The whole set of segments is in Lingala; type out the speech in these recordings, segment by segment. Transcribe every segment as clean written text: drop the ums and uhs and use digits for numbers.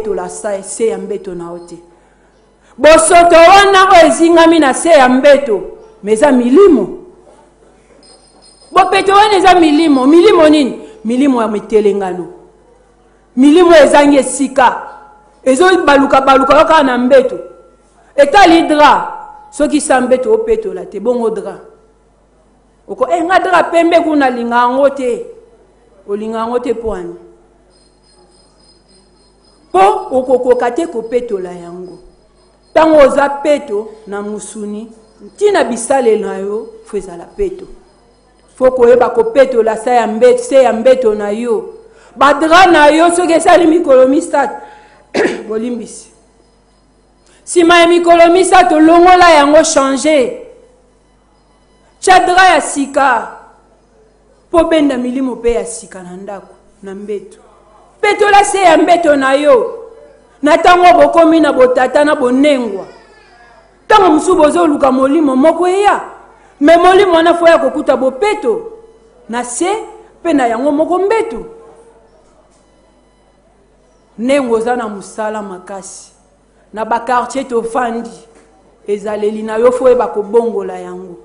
Kopetola se ya mbeto na yo te. Bosoto wana oyo ezingami na se ya mbeto, me eza milimo. Bopeto wana eza milimo. Milimo nini? Milimo ya mitelengano, milimo ezangi esika, ezobalukabaluka yo kaka na mbeto. Etali dra, soki sa mbeto opetola te, bongo dra oko eh, nga dra pembe kuna alinga yango te. Olinga yango te mpo ani? Mpo okokoka te kopetola yango. Ntango oza peto na mosuni, ntina bisaleli na yo fo ezala peto. Fo koyeba kopetola se ya mbeto, se ya mbeto na yo, badra na yo. Soki esali mikolo 3, bolimbisi, nsima ya mikolo 3, longola yango, change, tya dra ya sika mpo benda milimo mpe ya sika na ndako na mbeto. Petola se ya mbeto na yo. Na ntango bokomi na botata na bonengwa, ntango mosusu bozoluka molimo moko eya, me molimo wana fo ya kokuta bopeto na se mpe na yango moko mbeto. Ndenge oza na mosala makasi na bakartier tofandi, ezaleli na yo fo oyeba kobongola yango.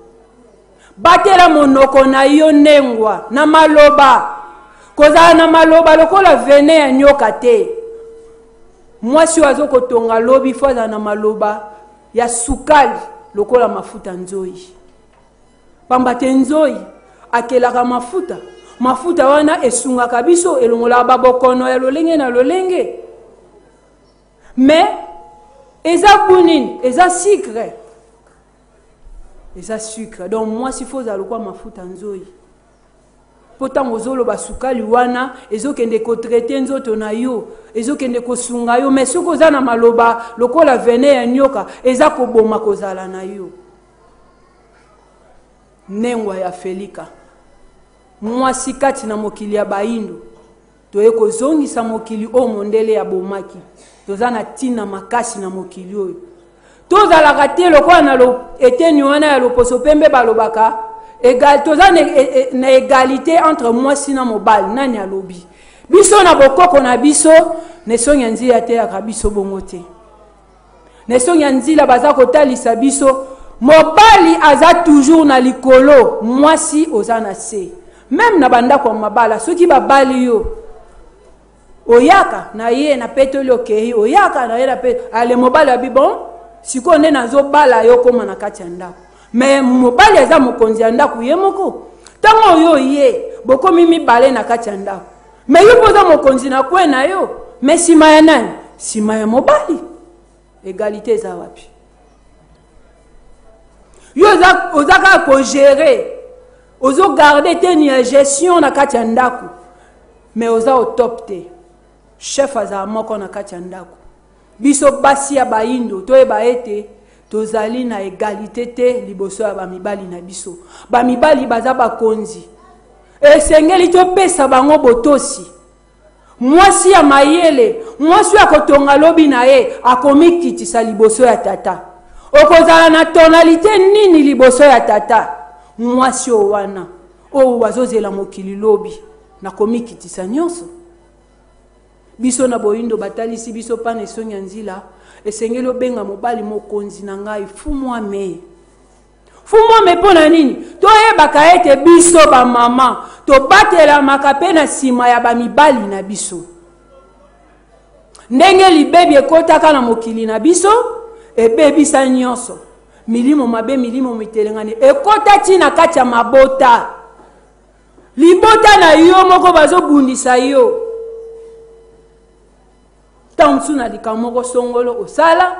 Batela monoko na yo ndengwa na maloba. Kozala na maloba lokola vene ya nyoka te. Mwasi oyo azokotonga lobi fo azala na maloba ya sukali lokola mafuta nzoi, pamba te nzoi akelaka mafuta. Mafuta wana esungaka biso, elongolaka babokono ya lolenge na lolenge. Mais eza bu nini? Eza sucre, eza sucre. Donc mwasi fo ozala lokwa mafuta nzoi, mpo ntango ozoloba, sukali wana ezokende kotraite nzoto na yo, ezokende kosunga yo. Mais soki oza na maloba lokola vene ya nyoka, eza koboma kozala na yo. Nengwa ya Felika, mwasi kati na mokili ya Bayindo, toye kozongisa mokili oyo mondele abomaki. Toza na ntina makasi na mokili oyo. Tozalaka te lokola na eteni wana ya loposo pembe balobaka egal, toza na, e, e, na égalité entre mwasi na mobali. Nani alobi? Biso na bokoko na biso, na esongi ya nzila ateyaka biso bongo te. Na esongi ya nzila baza kotalisa biso mobali aza toujours na likolo, mwasi oza na se. Meme na bandako ya mabala, soki babali yo, oyaka na ye na petoli, okei, oyaka na ye na pe ale mobali abi: "Bon, sikoyo nde nazobala yo, kóma na kati ya ndako." Me mobali aza mokonzi ya ndako ye moko. Ntango oyo ye bokomi mibale na kati ya ndako, me yo mpo oza mokonzi na kwe na yo, me nsima ya nani? Nsima ya mobali. Égalité eza wapi? Yo oza kaka kogérer, ozogarde teni ya gestion na kati ya ndako, me oza au top te. Chef azala moko na kati ya ndako. Biso basi ya Bayindo, toyeba ete tozali na égalité te liboso ya bamibali na biso. Bamibali baza bakonzi, esengeli topesa bango botosi. Mwasi ya mayele, mwasi oyo akotonga lobi na ye, akomikitisa liboso ya tata. Okozala na tonalité nini liboso ya tata? Mwasi oyo wana oyo azozela mokili lobi, nakomikitisa nyonso. Biso na Boyindo, batalisi biso pana esongi ya nzila, esengeli obenga mobali mokonzi na ngai, fumwame, fumwame. Mpo na nini? Toyebaka ete biso bamama tobatelamaka mpe na nsima ya bamibali na biso. Ndenge libebi ekɔtaka na mokili na biso, ebebisa nyonso. Milimo mabe, milimo mitelengani ekɔta ti na kati ya mabota. Libota na yo moko bazobundisa yo. Ntango mosusu na likambo moko songolo osala,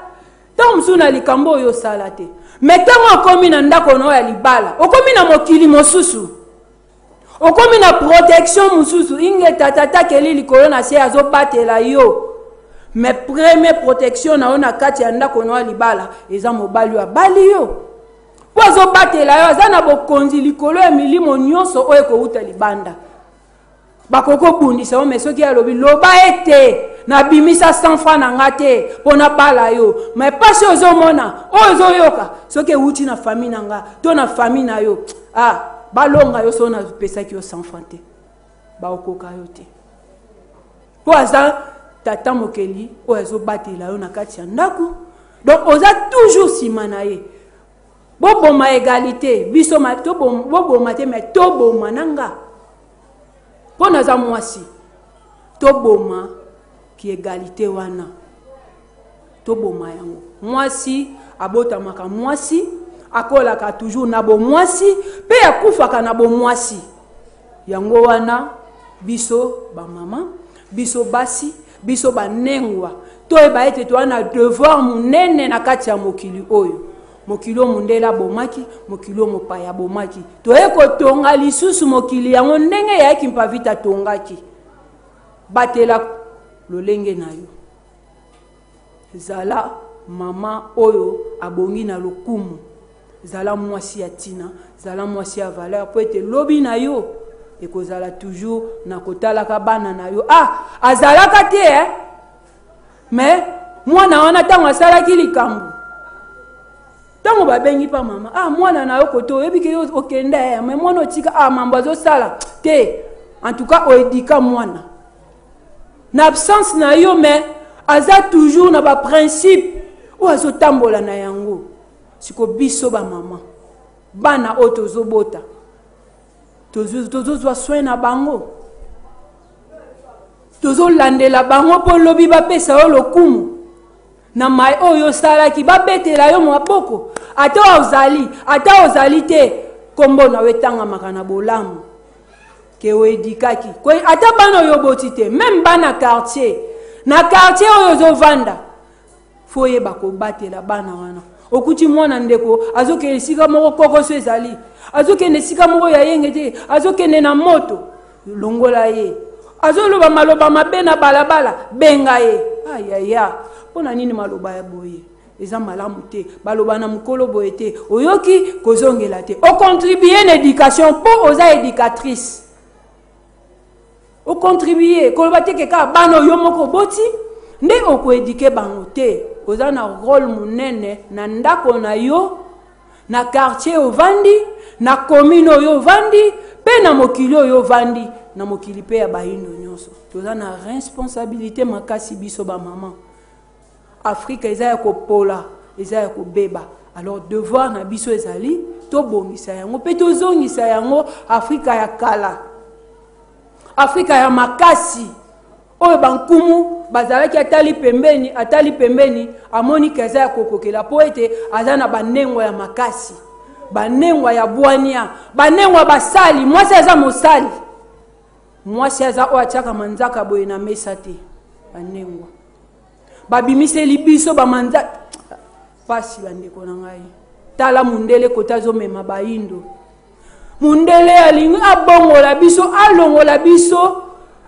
ntango mosusu na likambo oyo osala te. Me ntango okomi na ndako na oyo ya libala, okomi na mokili mosusu, okomi na protection mosusu. Inge tata takeli likolo na se azobatela yo. Me première protection na yo na kati ya ndako na oyo ya libala eza mobali oyo abali yo, mpo azobatela yo. Aza na bokonzi likolo ya milimo nyonso oyo ekowuta libanda. Bakoki kobundisa yo, me soki alobi, loba ete nabimisa 100 franc na nga te mpo nabala yo, me mpasi ozomona oyo ozoyoka, soki ewuti na famille na nga to na famille na yo, ah, balonga yo. Soki napesaki yo 100 franc te, baokoka yo te, mpo aza Tata mokeli oyo azobatela yo na kati ya ndako, donc oza toujours nsima na ye. Boboma égalité biso, boboma te, mais toboma na nga mpo naza mwasi. Toboma ki égalité wana, toboma yango. Mwasi abotamaka mwasi, akolaka toujours na bomwasi mpe akufaka na bomwasi. Yango wana biso bamama, biso basi, biso banengwa, toyeba ete toza na devoir monene na kati ya mokili oyo. Mokili oyo mondele abomaki, mokili oyo mopaya abomaki, toye kotonga lisusu mokili yango ndenge yayaki Mpavita atongaki. Batela lolenge na yo, zala mama oyo abongi na lokumu, zala mwasi ya ntina, zala mwasi ya valeur, mpo ete lobi na yo ekozala toujours na kotalaka bana na yo. Ah, azalaka te, eh? Mais mwana wana, ntango asalaki likambo, ntango babengi mpa mama: "Ah, mwana na yo kote, oyebi ke yo okenda, eh, mais mwana otika, ah, mambo azosala te." En tout cas oedika mwana na absence na yo, mais aza toujours na baprincipe oyo azotambola na yango. Siko biso bamama, bana oyo tozobota, tozozwa soin na bango, tozolandela bango mpo lobi bapesa yo lokumu na mai oyo osalaki, babetela yo maboko ata ozali, ata ozali te, nkombo na yo etangamaka na bolamu ke oedikaki ata bana oyo oboti te, même bana quartier, na quartier oyo ozovanda. Faut oyeba kobatela bana wana. Okuti mwana ndeko azokende esika moko, kokoso ezali, azokende esika moko ya yenge te, azokende na moto, longola ye. Azoloba maloba mabe na balabala, benga ye: "Ayaya, mpo na nini maloba ya boye eza malamu te? Baloba na mokolo boye te." Oyoki kozongela te, ocontribue na éducation mpo oza éducatrice. Ocontribue koloba te ke kaka bana oyo moko oboti nde okoéduquer bango te. Oza na rôle monene na ndako na yo, na quartier ovandi, na commune oyo ovandi, mpe na mokili oyo ovandi, na mokili mpe ya bayindo nyonso. Toza na responsabilité makasi, biso bamama. Afrika eza ya kopola, eza ya kobeba. Alors devoir na biso ezali tobongisa yango mpe tozongisa yango Afrika ya kala, Afrika ya makasi oyo bankumu bazalaki. Atali pembeni, atali pembeni, amoni ke aza ya kokokela mpo ete aza na banengwa ya makasi, banengwa ya bwania, banengwa basali. Mwasi aza mosali, mwasi aza oyo atiaka manzaka boye na mesa te. Banengwa babimiseli biso bamanza pasi. Bandeko na ngai, tala mundele kota azomema bayindo. Mundele alingi abongola biso, alongola biso,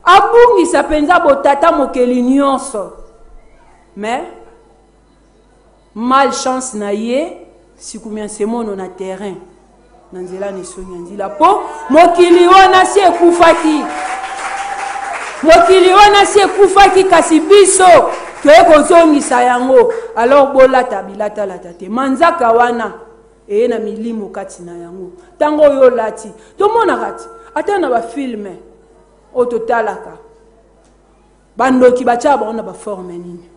abungisa mpenza botata mokeli nyonso. Mais malchance na ye, sikumia nsemono na terrain na nzela na esongi ya nzila, mpo mokili wana si ekufaki, mokili wana si ekufaki, kasi biso toye kozongisa yango. Alors bolata bilatalata te. Manzaka wana eye na milimo kati na yango. Ntango oyo olati, tomonaka ti ata na bafilms oyo totalaka, bandoki batyaka bango na baforme nini?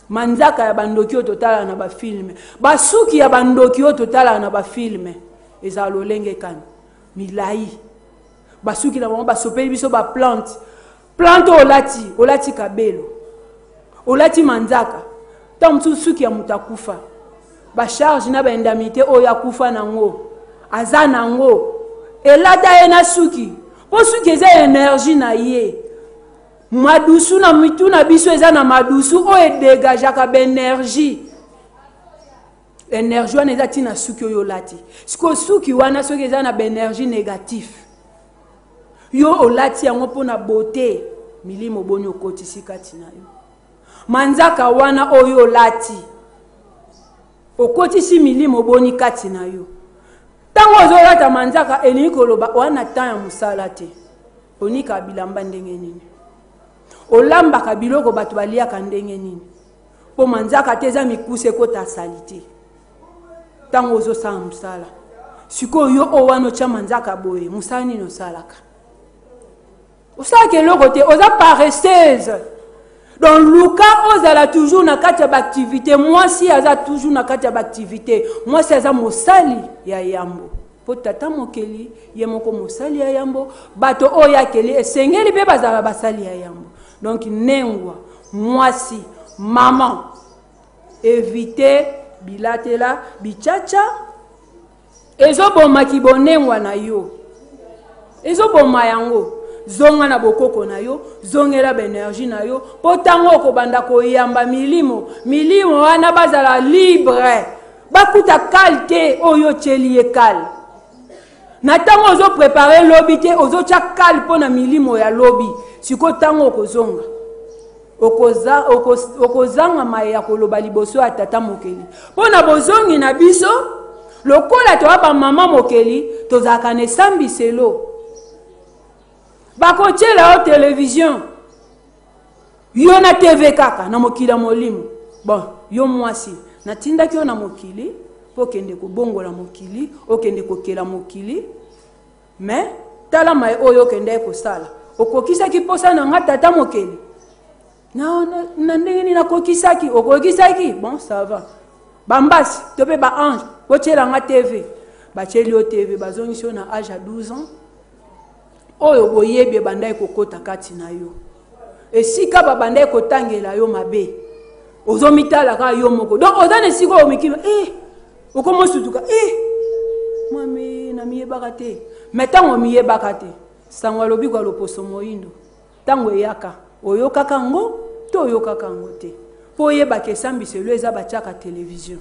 Manzaka ya bandoki oyo totalaka na bafilms, basuki ya bandoki oyo totalaka na bafilms ezala lolenge kani? Milai, basuki na bango basopeli biso baplante. Plante oyo olati, olati kabelo, olati manzaka, ntango mosusu suki ya moto akufa, bacharge na baindemnité oyo akufa nango, aza nango, elata ye na suki, mpo suki eza énergie na ye. Madusu na mitu na biso eza na madusu oyo edégageaka baénergie. Énergie wana eza ntina suki oyo olati. Sikoyo suki wana soki eza na baénergie négatif, yo olati yango mpona beauté, milimo boni okotisi kati na yo? Manzaka wana oyo olati, okotisi milimo boni kati na yo? Ntango ozolata manzaka, elingi koloba oya na temps ya mosala te. Onikaka bilamba ndenge nini? Olambaka biloko bato baliaka ndenge nini? Mpo manzaka te eza mikuse, ekota asali te ntango ozosala mosala. Sikoyo yo oyo wana otya manzaka boye, mosala nini osalaka? Osalaka eloko te, oza paresseuse. Donc luka ozala toujours na kati ya baactivité. Mwasi aza toujours na kati ya baactivité. Mwasi aza mosali ya yambo, mpo tata mokeli ye moko mosali ya yambo. Bato oyo akeli esengeli mpe bazala basali ya yambo. Donc nengwa mwasi, mama, évite bilatela bichacha ezobomaki bonengwa na yo, ezoboma yango. Zonga na bokoko na yo, zongela baénergie na yo, mpo ntango okobanda koyamba milimo, milimo wana bazala libre, bakuta kale te oyo otyeli ye kale. Na ntango ozoprépare lobi te, ozotya kale mpo na milimo ya lobi. Sikoyo ntango okozonga, okozanga maye ya koloba liboso ya tata mokeli. Mpo na bozongi na biso, lokola toya bamama mokeli, tozalaka na esambiselo. Bakotiela yo televizio, yo na TV kaka na mokili ya molimo. Bon, yo mwasi, natindaki yo na mokili mpo okende kobongola mokili, okende kokela mokili. Mais tala maye oyo okendaki kosala. Okokisaki mposa na nga tata mokeli na, na, na ndenge nini nakokisaki? Okokisaki, bon, ça va. Bambasi to mpe baange, botiela nga TV. Batieli yo TV, bazongisi yo na age ya 12 ans. Oyo boyebi ebandaki kokota kati na yo, esika babandaki kotangela yo mabe, ozomitala kaka yo moko. Donc oza na esika oyo mikima eh, okomosutuka eh, mwame namiyebaka te. Me ntango omiyebaka te, sango alobi kwa loposo moyindo, ntango eyaka oyokaka yango to oyokaka yango te, mpo oyebaka esambiselo eza batiaka televizio.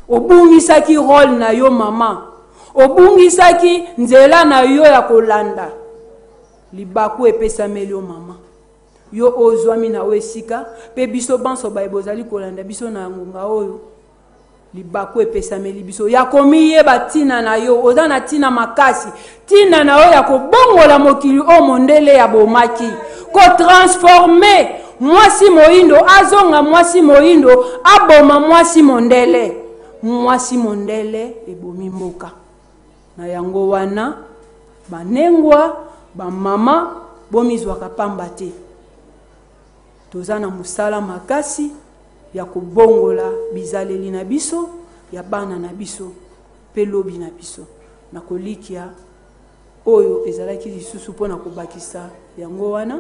Obungisaki role na yo mama, obungisaki nzela na yo ya kolanda. Libaku epesameli yo mama, yo ozwami na yo esika, mpe biso banso baye bozali kolanda biso na ngonga oyo, libaku epesameli biso ya komiyeba ntina na yo. Oza na ntina makasi, ntina na yo ya kobongola mokili oyo mondele ya bomaki, kotransforme mwasi moyindo azonga mwasi moyindo, aboma mwasi mondele. Mwasi mondele ebomi mboka. Na yango wana, banengwa, bamama, bomizwaka pamba te. Toza na mosala makasi ya kobongola bizaleli na biso, ya bana na biso mpe lobi na biso. Na kolikia oyo ezalaki lisusu mpo na kobakisa yango wana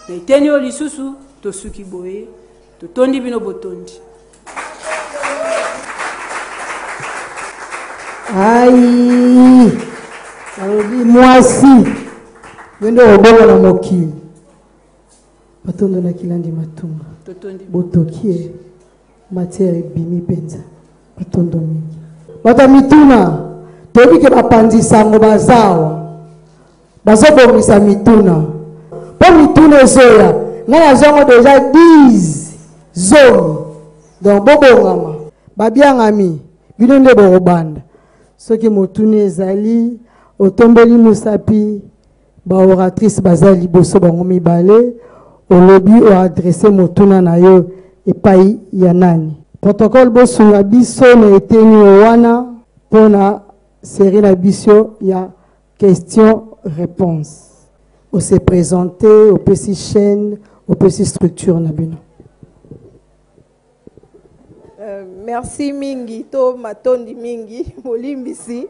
na eteni oyo lisusu, tosuki boye. Totondi bino botondi. Ai, alobi mwasi yo nde obongo na mokili. Matondo na Kilandi Matunga. Totondi. Botoki ye matière ebimi mpenza. Matondo mingi. Bato ya mituna, toyebi ke bapanzi sango baza awa, bazobongisa mituna mpo mituna ezoya. Ngai nazwango deja 10 zomi, donc bobongama. Babiangami bino nde bokobanda. Soki motuna ezali, otomboli mosapi. Baoratrice baza liboso bango mibale, olobi oadresse motuna na yo epai ya nani. Protocole, bosunga biso na eteni oyo wana mpo na série na biso ya question réponse. Ose présente, opesi chaîne, opesi structure na bino. Merci mingi to matondi mingi, bolimbisi.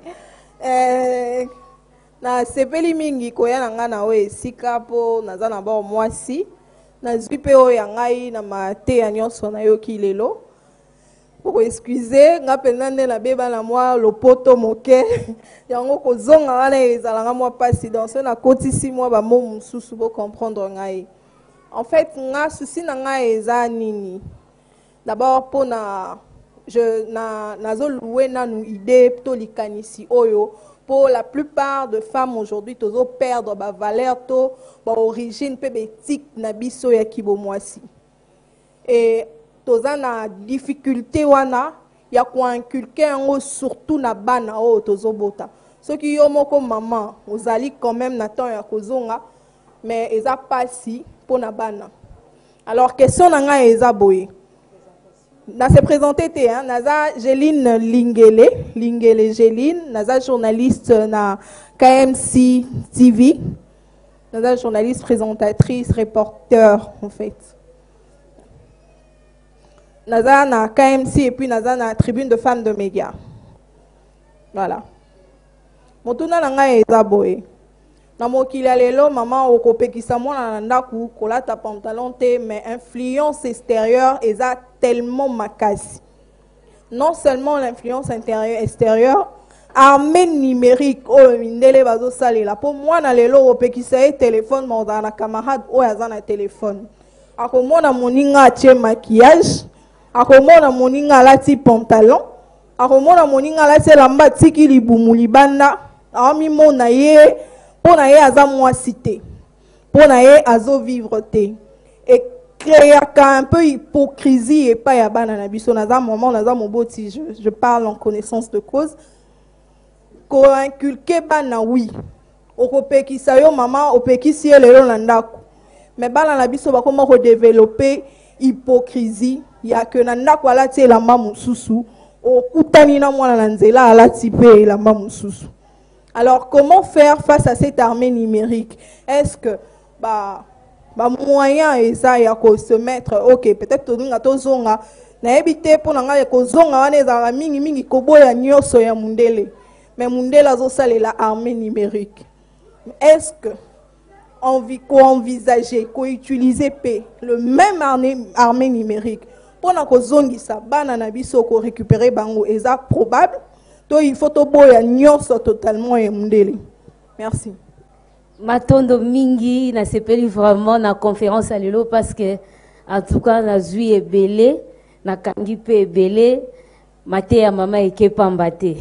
Nasepeli mingi koya na ngai na oyo esika mpo naza na bao mwasi. Nazwi mpe oyo ya ngai na mateya nyonso nayoki lelo. Bokoexcuse nga mpenza nde nabeba na mwa lopoto moke, yango kozonga wana ezalanga mwa mpasi. Donc soki nakotisi mwa bamo mosusu, bocomprendre ngai. En fait, nga souci na ngai eza nini? D'abord, mpona je na nazolouer nanu idée to likanisi oyo, pour la plupart de femmes aujourd'hui tozo perdre ba valeur to ba origine mpe baéthique na biso ya kibomwasi, et toza na difficulté wana ya koinculquer yango, surtout na bana oyo tozobota. Soki yo moko mama ozali quand même na temps ya kozonga, mais eza pasi mpona bana. Alors question na ngai eza boye. Na se présenter te, hein? Naza Geline Lingele, Lingele Geline, naza journaliste na KMC TV, naza journaliste, présentatrice, reporter en fait. Naza na KMC et puis naza na tribune de femmes de médias. Voilà. Motuna na ngai eza boye. Na mokili ya lelo mama okopekisa mwana na ndako kolata pantalon te mais influence extérieure eza tellement makasi. Non seulement l'influence intérieure extérieure, armée numérique oyo mindele bazosalela mpo mwana lelo okopekisa ye telefone ma ozala na camarade oyo aza na telefone akomona moninga atie maquillage akomona moninga alati pantalon akomona moninga alati elamba atiki libumu libanda aomimona ye mpo na ye aza mwasi te mpo na ye azovivre te ecréaka un peu hypocrisie epai ya bana na biso. Naza mama, naza moboti, je parle en connaissance de cause. Koinculquer bana, oui, okopekisa yo mama, opekisi ye lelo na ndako, mais bana na biso bakoma kodévelopper hypocrisie ya ke na ndako alati elamba mosusu, okutani na mwana na nzela alati mpe elamba mosusu. Alors comment faire face à cette armée numérique? Est-ce que ba bamoyen eza ya kose mettre? Ok, peut-être tolinga tozonga, nayebi te. Mpo na ngai, kozonga wana ezalaka mingimingi koboya nyonso ya mundele, mais mundele azosalela armée numérique. Est-ce que envie koenvisager koutiliser mpe le même armée numérique mpona kozongisa bana na biso, korécupérer bango, eza probable to il faut toboya nyonso totalement ya mundele? Merci. Matondo mingi. Nasepeli vraiment na conférence ya lelo parce que en tout cas nazwi ebele, nakangi mpe ebele. Mateya mama eke pamba te.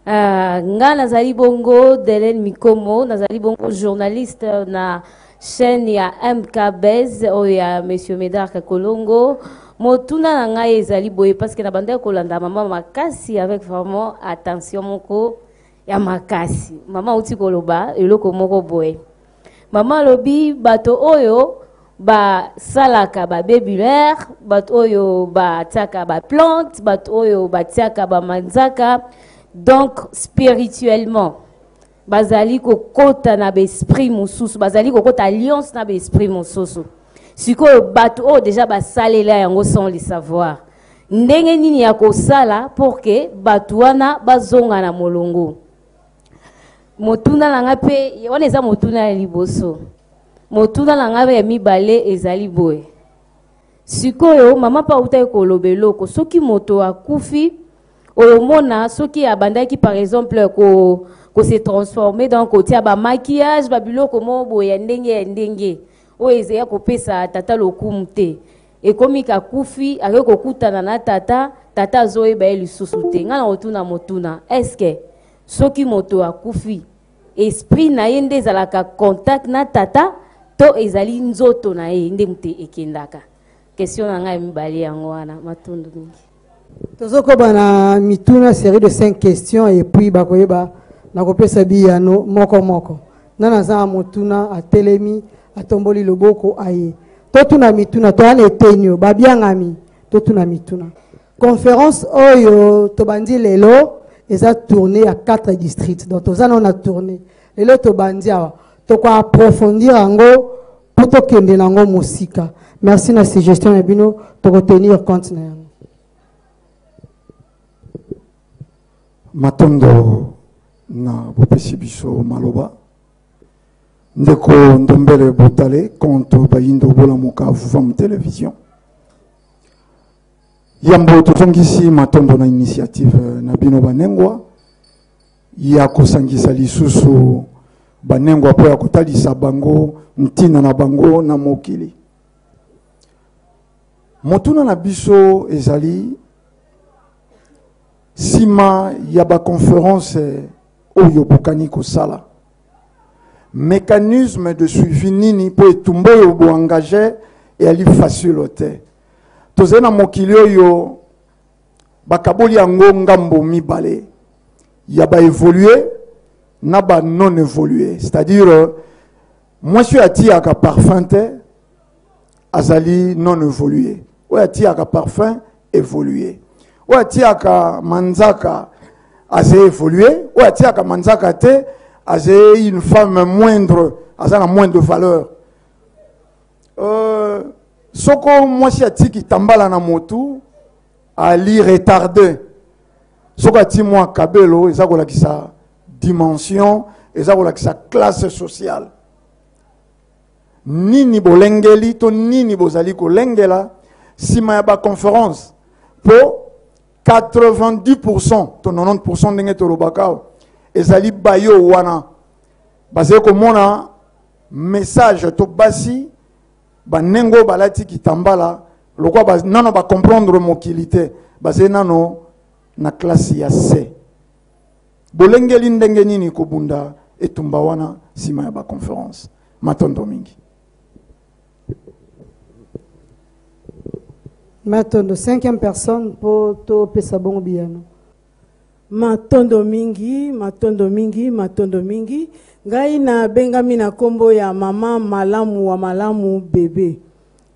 Nga nazali bongo Delen Mikomo, nazali bongo journaliste na chaîne ya MKBez oyo ya monsieur Medar Kakolongo. Motuna na ngai ezali boye, parce que na bandaki kolanda mama makasi avec vraiment attention moko ya makasi. Mama auti koloba eloko moko boye. Mama alobi bato oyo basalaka babébulaire, bato oyo batiaka baplante, bato oyo batiaka bamanzaka, donc spirituellement bazali kokota na baesprit mosusu, bazali kokota alliance na baesprit mosusu. Sikoyo bato oyo déjà basalela yango sans le savoir, ndenge nini ya kosala pour que bato wana bazonga na molongo? Motuna na ngai mpe wana eza motuna ya liboso. Motuna na ngai ya mibale ezali boye. Sikoyo mama mpe autaki koloba eloko, soki moto akufi, omona soki abandaki par exemple ko ko se transformer, donc kotia bamaquillage, babiloko moko boye ya ndenge ya ndenge oyo ezaya kopesa tata lokumu te, ekomi kakufi, akoki kokutana na tata, tata azoyeba ye lisusu te. Ngai na kotuna motuna: est-ce soki moto akufi, esprit na ye nde ezalaka contact na tata to ezali nzoto na ye nde moto ekendaka? Question na ngai mibale yango wana. Matondo mingi. Tozokoba na mituna, série de cinq questions, et puis bakoyeba nakopesa biyano moko moko. Nana aza na motuna, atelemi, atomboli loboko, aye totuna mituna. Toya na eteni oyo babiangami totuna mituna. Conférence oyo tobandi lelo eza tournée ya 4 districts, donc toza nano na tournée. Lelo tobandi awa, tokoapprofondir yango mpo tokende nango mosika. Merci na suggestion na bino, tokotenir compte na yango. Matondo na bopesi biso maloba. Ndeko Ndombele Botale, compte Bayindo Bolamuka, Vuvam Télévision. Yambo tozongisi matondo na initiative na bino banengwa ya kosangisa lisusu banengwa mpo ya kotalisa bango ntina na bango na mokili. Motuna na biso ezali: nsima ya baconférence oyo bokani kosala, mécanisme de suivi nini mpo etumba oyo boengage eyali facile te? Tozali na mokili oyo bakaboli yango ngambo mibale ya baévolué na banon évolué, c'est-à-dire mwasi oyo atiyaka parfum te azali non évolué, oyo atiyaka parfum évolué, oyo atiyaka manzaka aza évolué, oyo atiyaka manzaka te aza une femme moindre, aza na moins de valeur. Soko mwasi atiki tambala na motu ali retarde, soki ati mwa kabelo eza kolakisa dimension, eza kolakisa classe sociale. Nini bolengeli to nini bozali kolengela nsima ya baconference? Mpo 90% to 90% ndenge tolobaka awa, ezali bayo wana bazali komona message to basi banengo oyo balati kitambala lokwa ba, nano ba comprendre mokili te, bazali nano na classe ya C. Bolengeli ndenge nini kobunda etumba wana nsima ya baconference? Matondo mingi. Matondo. Cinquième personne mpo topesa bongo biyano. Matondo mingi, matondo mingi, matondo mingi. Ngai nabengami na nkombo ya mama Malamu wa Malamu Bebe.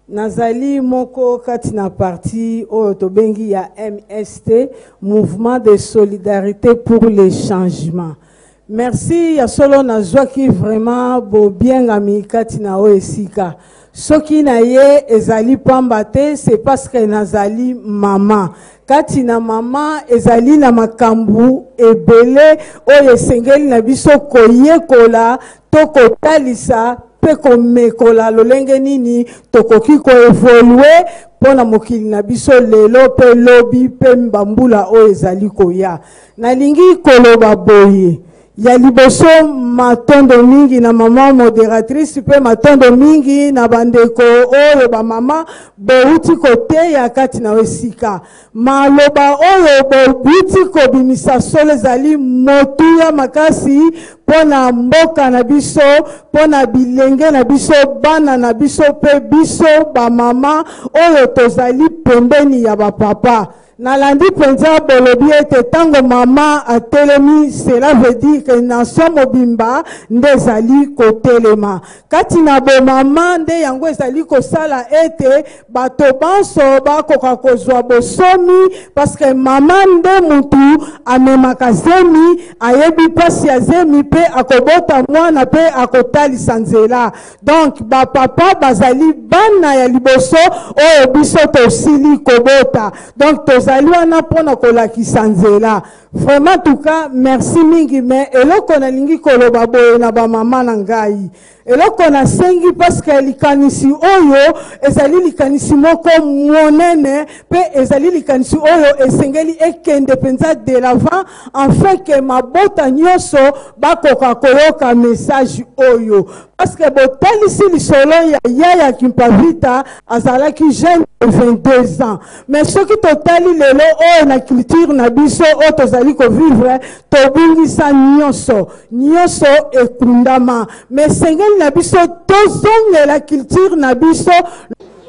Nazali moko kati na parti oyo tobengi ya MST, Mouvement de Solidarité pour le Changement. Merci ya solo, nazwaki vraiment bobiengami kati na oyo esika. Soki na ye ezali pamba te, c'est parce que nazali mama. Kati na mama ezali na makambo ebele oyo esengeli na biso koyekola to kotalisa mpe komekola lolenge nini tokoki koevolue mpo na mokili na biso lelo mpe lobi mpe bambula oyo ezali koya. Nalingi koloba boye: ya liboso, matondo mingi na mama modératrice mpe matondo mingi na bandeko oyo bamama bouti koteya kati na esika. Maloba oyo bouti kobimisa solo ezali motuya makasi mpo na mboka na biso, mpo na bilenge na biso, bana na biso mpe biso bamama oyo tozali pembeni ya bapapa. Nalandi mpenza bolobi ete ntango mama atelemi, cela veut dire que nation mobimba nde ezali kotelema. Kati na bomama nde yango ezali kosala ete bato banso bakoka kozwa bosomi, parce que mama nde mutu amemaka zemi, ayebi mpasi ya zemi mpe akobota mwana mpe akotalisa nzela. Donc bapapa bazali bana ya liboso oyo biso tosili kobota, donc tozali wana mpona kolakisa nzela. Vraiment, tout cas merci mingi. Mais eloko nalingi koloba boye na bamama na ngai, eloko nasengi, parce que likanisi oyo ezali likanisi moko monene mpe ezali likanisi oyo esengeli ekende mpenza de l'avant, afin que mabota nyonso bakoka koyoka message oyo, parce que botalisi lisolo ya Yaya Kimpavita, azalaki jeune de 22 ans. Mais soki totali lelo oyo na culture na biso oyo tozali kovivre, tobungisa nyonso, nyonso ekundama. Mais esengeli na biso tozongela culture na biso.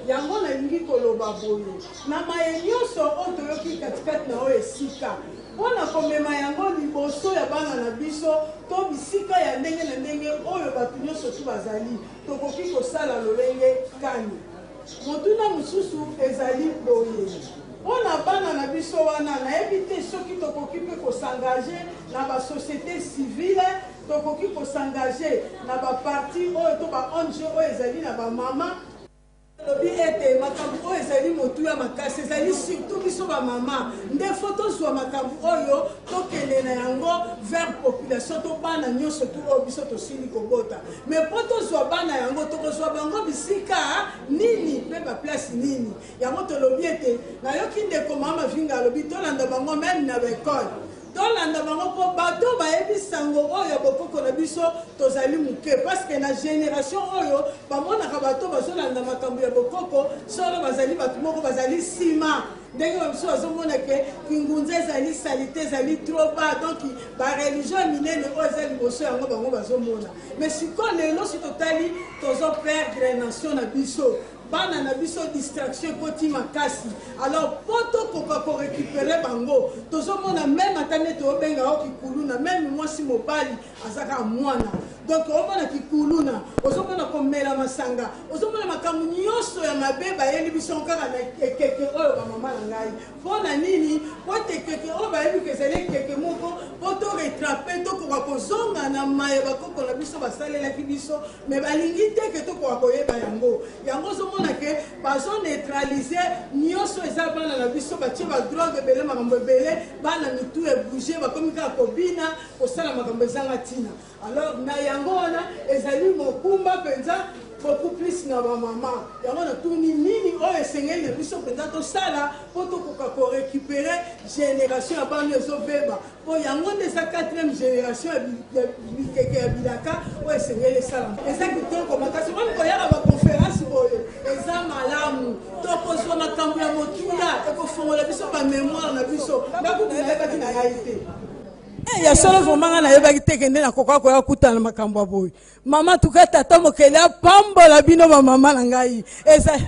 Yango nalingi koloba boye: na maye nyonso oyo toyoki katikati na oyo esika, mpo na komema yango liboso ya bana na biso to bisika ya ndenge na ndenge oyo bato nyonso tu bazali, tokoki kosala lolenge kani? Motuna mosusu ezali boye: mpo na bana na biso wana, nayebi te soki tokoki mpe kos'engager na basociété civile, tokoki kos'engager na baparti oyo to ba ONG oyo ezali na bamama. Lobi ete makambo oyo ezali motuya makasi, ezali surtout biso bamama nde faut tozwa makambo oyo, tokende na yango vers population to bana nyonso tu oyo biso tosili kobota. Mais mpo tozwa bana yango, tokozwa bango bisika nini mpe baplace nini? Yango tolobi ete nayoki ndeko mama Vinga alobi tolanda bango même na baekole, tolanda bango mpo bato bayebi sango oyo ya bokoko na biso tozali moke, parce que na génération oyo bamonaka bato bazolanda makambo ya bokoko solo bazali bato moko bazali nsima. Ndenge babiso bazomona ke kingunza ezali saleté, ezali trop bas, donc bareligion ya minene oyo eza liboso yango bango bazomona. Mais sikoyo lelo si totali, tozoperdre nation na biso, bana na biso, distraction ekoti makasi. Alors mpo tokoka korécupérer bango, tozomona même ata nde toyobenga yo kikuluna, même mwasi mobali aza kaka mwana. Donc omona kikuluna, ozomona komela masanga, ozomona makambo nyonso ya mabe bayeli biso kaka na ekeke oyo bamama na ngai. Mpo na nini? Mpo ete ekeke oyo bayebi ke ezali ekeke moko mpo to retrape, tokoka kozonga na maye bakoko na biso basalelaki biso, mais balingi te ke tokoka koyeba yango. Yango ozomona ke bazo neutraliser nyonso eza bana na biso, batie ba drogue ebele, makambo ebele, bana mitu ebouge, bakomi kaka kobina, kosala makambo ezanga ntina. Alors na yango wana ezali mokumba mpenza beaucoup plus na bamama. Yango natuni nini oyo esengeli na biso mpenza tosala mpo tokoka korécupérer génération ya bana ezobeba, mpo yango nde eza 4e génération ya bikeke ya bilaka oyo esengeli esalama. Eza kitoko makasi omoni koyaka baconférence oyo eza malamu, tokozwa makambo ya motuya ekofongola biso bamémoire na biso. Nakutu nayebaki na ngai te. Eh, ya solo vraiment nga nayebaki te kende nakoka koya kutana makambo ya boye. Mama tuka tata mokeli apambola bino bamama na ngai. Eza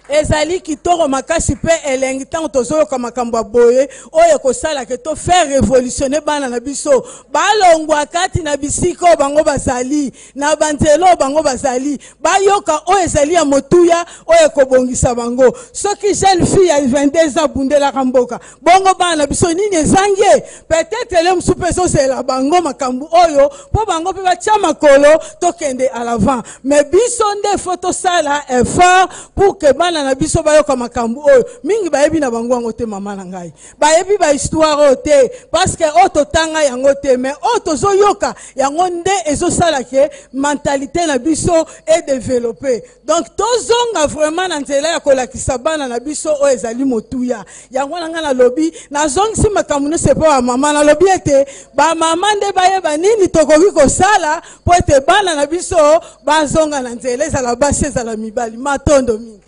ezali kitoko makasi mpe elengi ntango tozoyoka makambo ya boye oyo ekosala ke to faire révolutionner bana na biso, balongwa kati na bisika oyo bango bazali, na banzela oyo bango bazali, bayoka oyo ezali ya motuya oyo ekobongisa bango. Soki jeune fille ya 22 ans abundelaka mboka, bongo bana na biso nini ezangi ye? Peut-être ele mosusu mpe ezozela bango makambo oyo mpo bango mpe batia makolo tokende à l'avant. Mais biso nde fo tosala effort pour que bana na biso bayoka makambo oyo. Mingi bayebi na bango yango te, mama na ngai, bayebi ba histoire oyo te, parce que oyo totanga yango te, mais oyo tozoyoka yango nde ezosala ke mentalité na biso edéveloppe. Donc tozonga vraiment na nzela ya kolakisa bana na biso oyo ezali motuya. Yango wana ngai nalobi, nazongisi makambo nyonso epa bamama. Nalobi ete bamama nde bayeba nini tokoki kosala mpo ete bana na biso bazonga na nzela, ezala basi ezala mibali. Matondo mingi.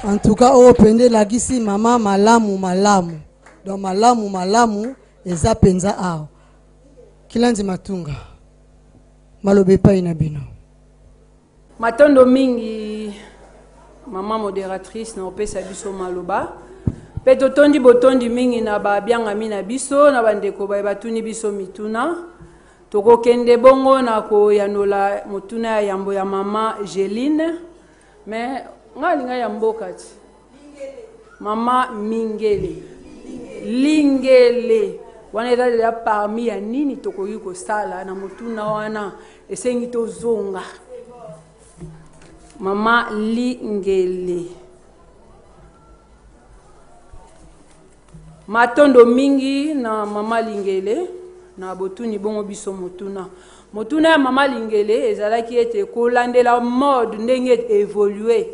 En tout cas oyo mpenza elakisi mama malamu malamu, donc malamu malamu eza mpenza awa. Kilandi Matunga, maloba epai na bino. Matondo mingi mama modératrice na opesa biso maloba, mpe totondi botondi mingi na babiangami na biso na bandeko baye batuni biso mituna. Tokokende bongo na koyanola motuna ya yambo ya mama Geline, mais ngai alinga ya mboka ti mama Mingele Lingele wana eza deja parmi ya nini tokoki kosala na motuna wana. Esengi tozonga mama Lingele. Matondo mingi na mama Lingele na botuni bongo biso motuna. Motuna ya mama Lingele ezalaki ete kolandela mode ndenge évolue,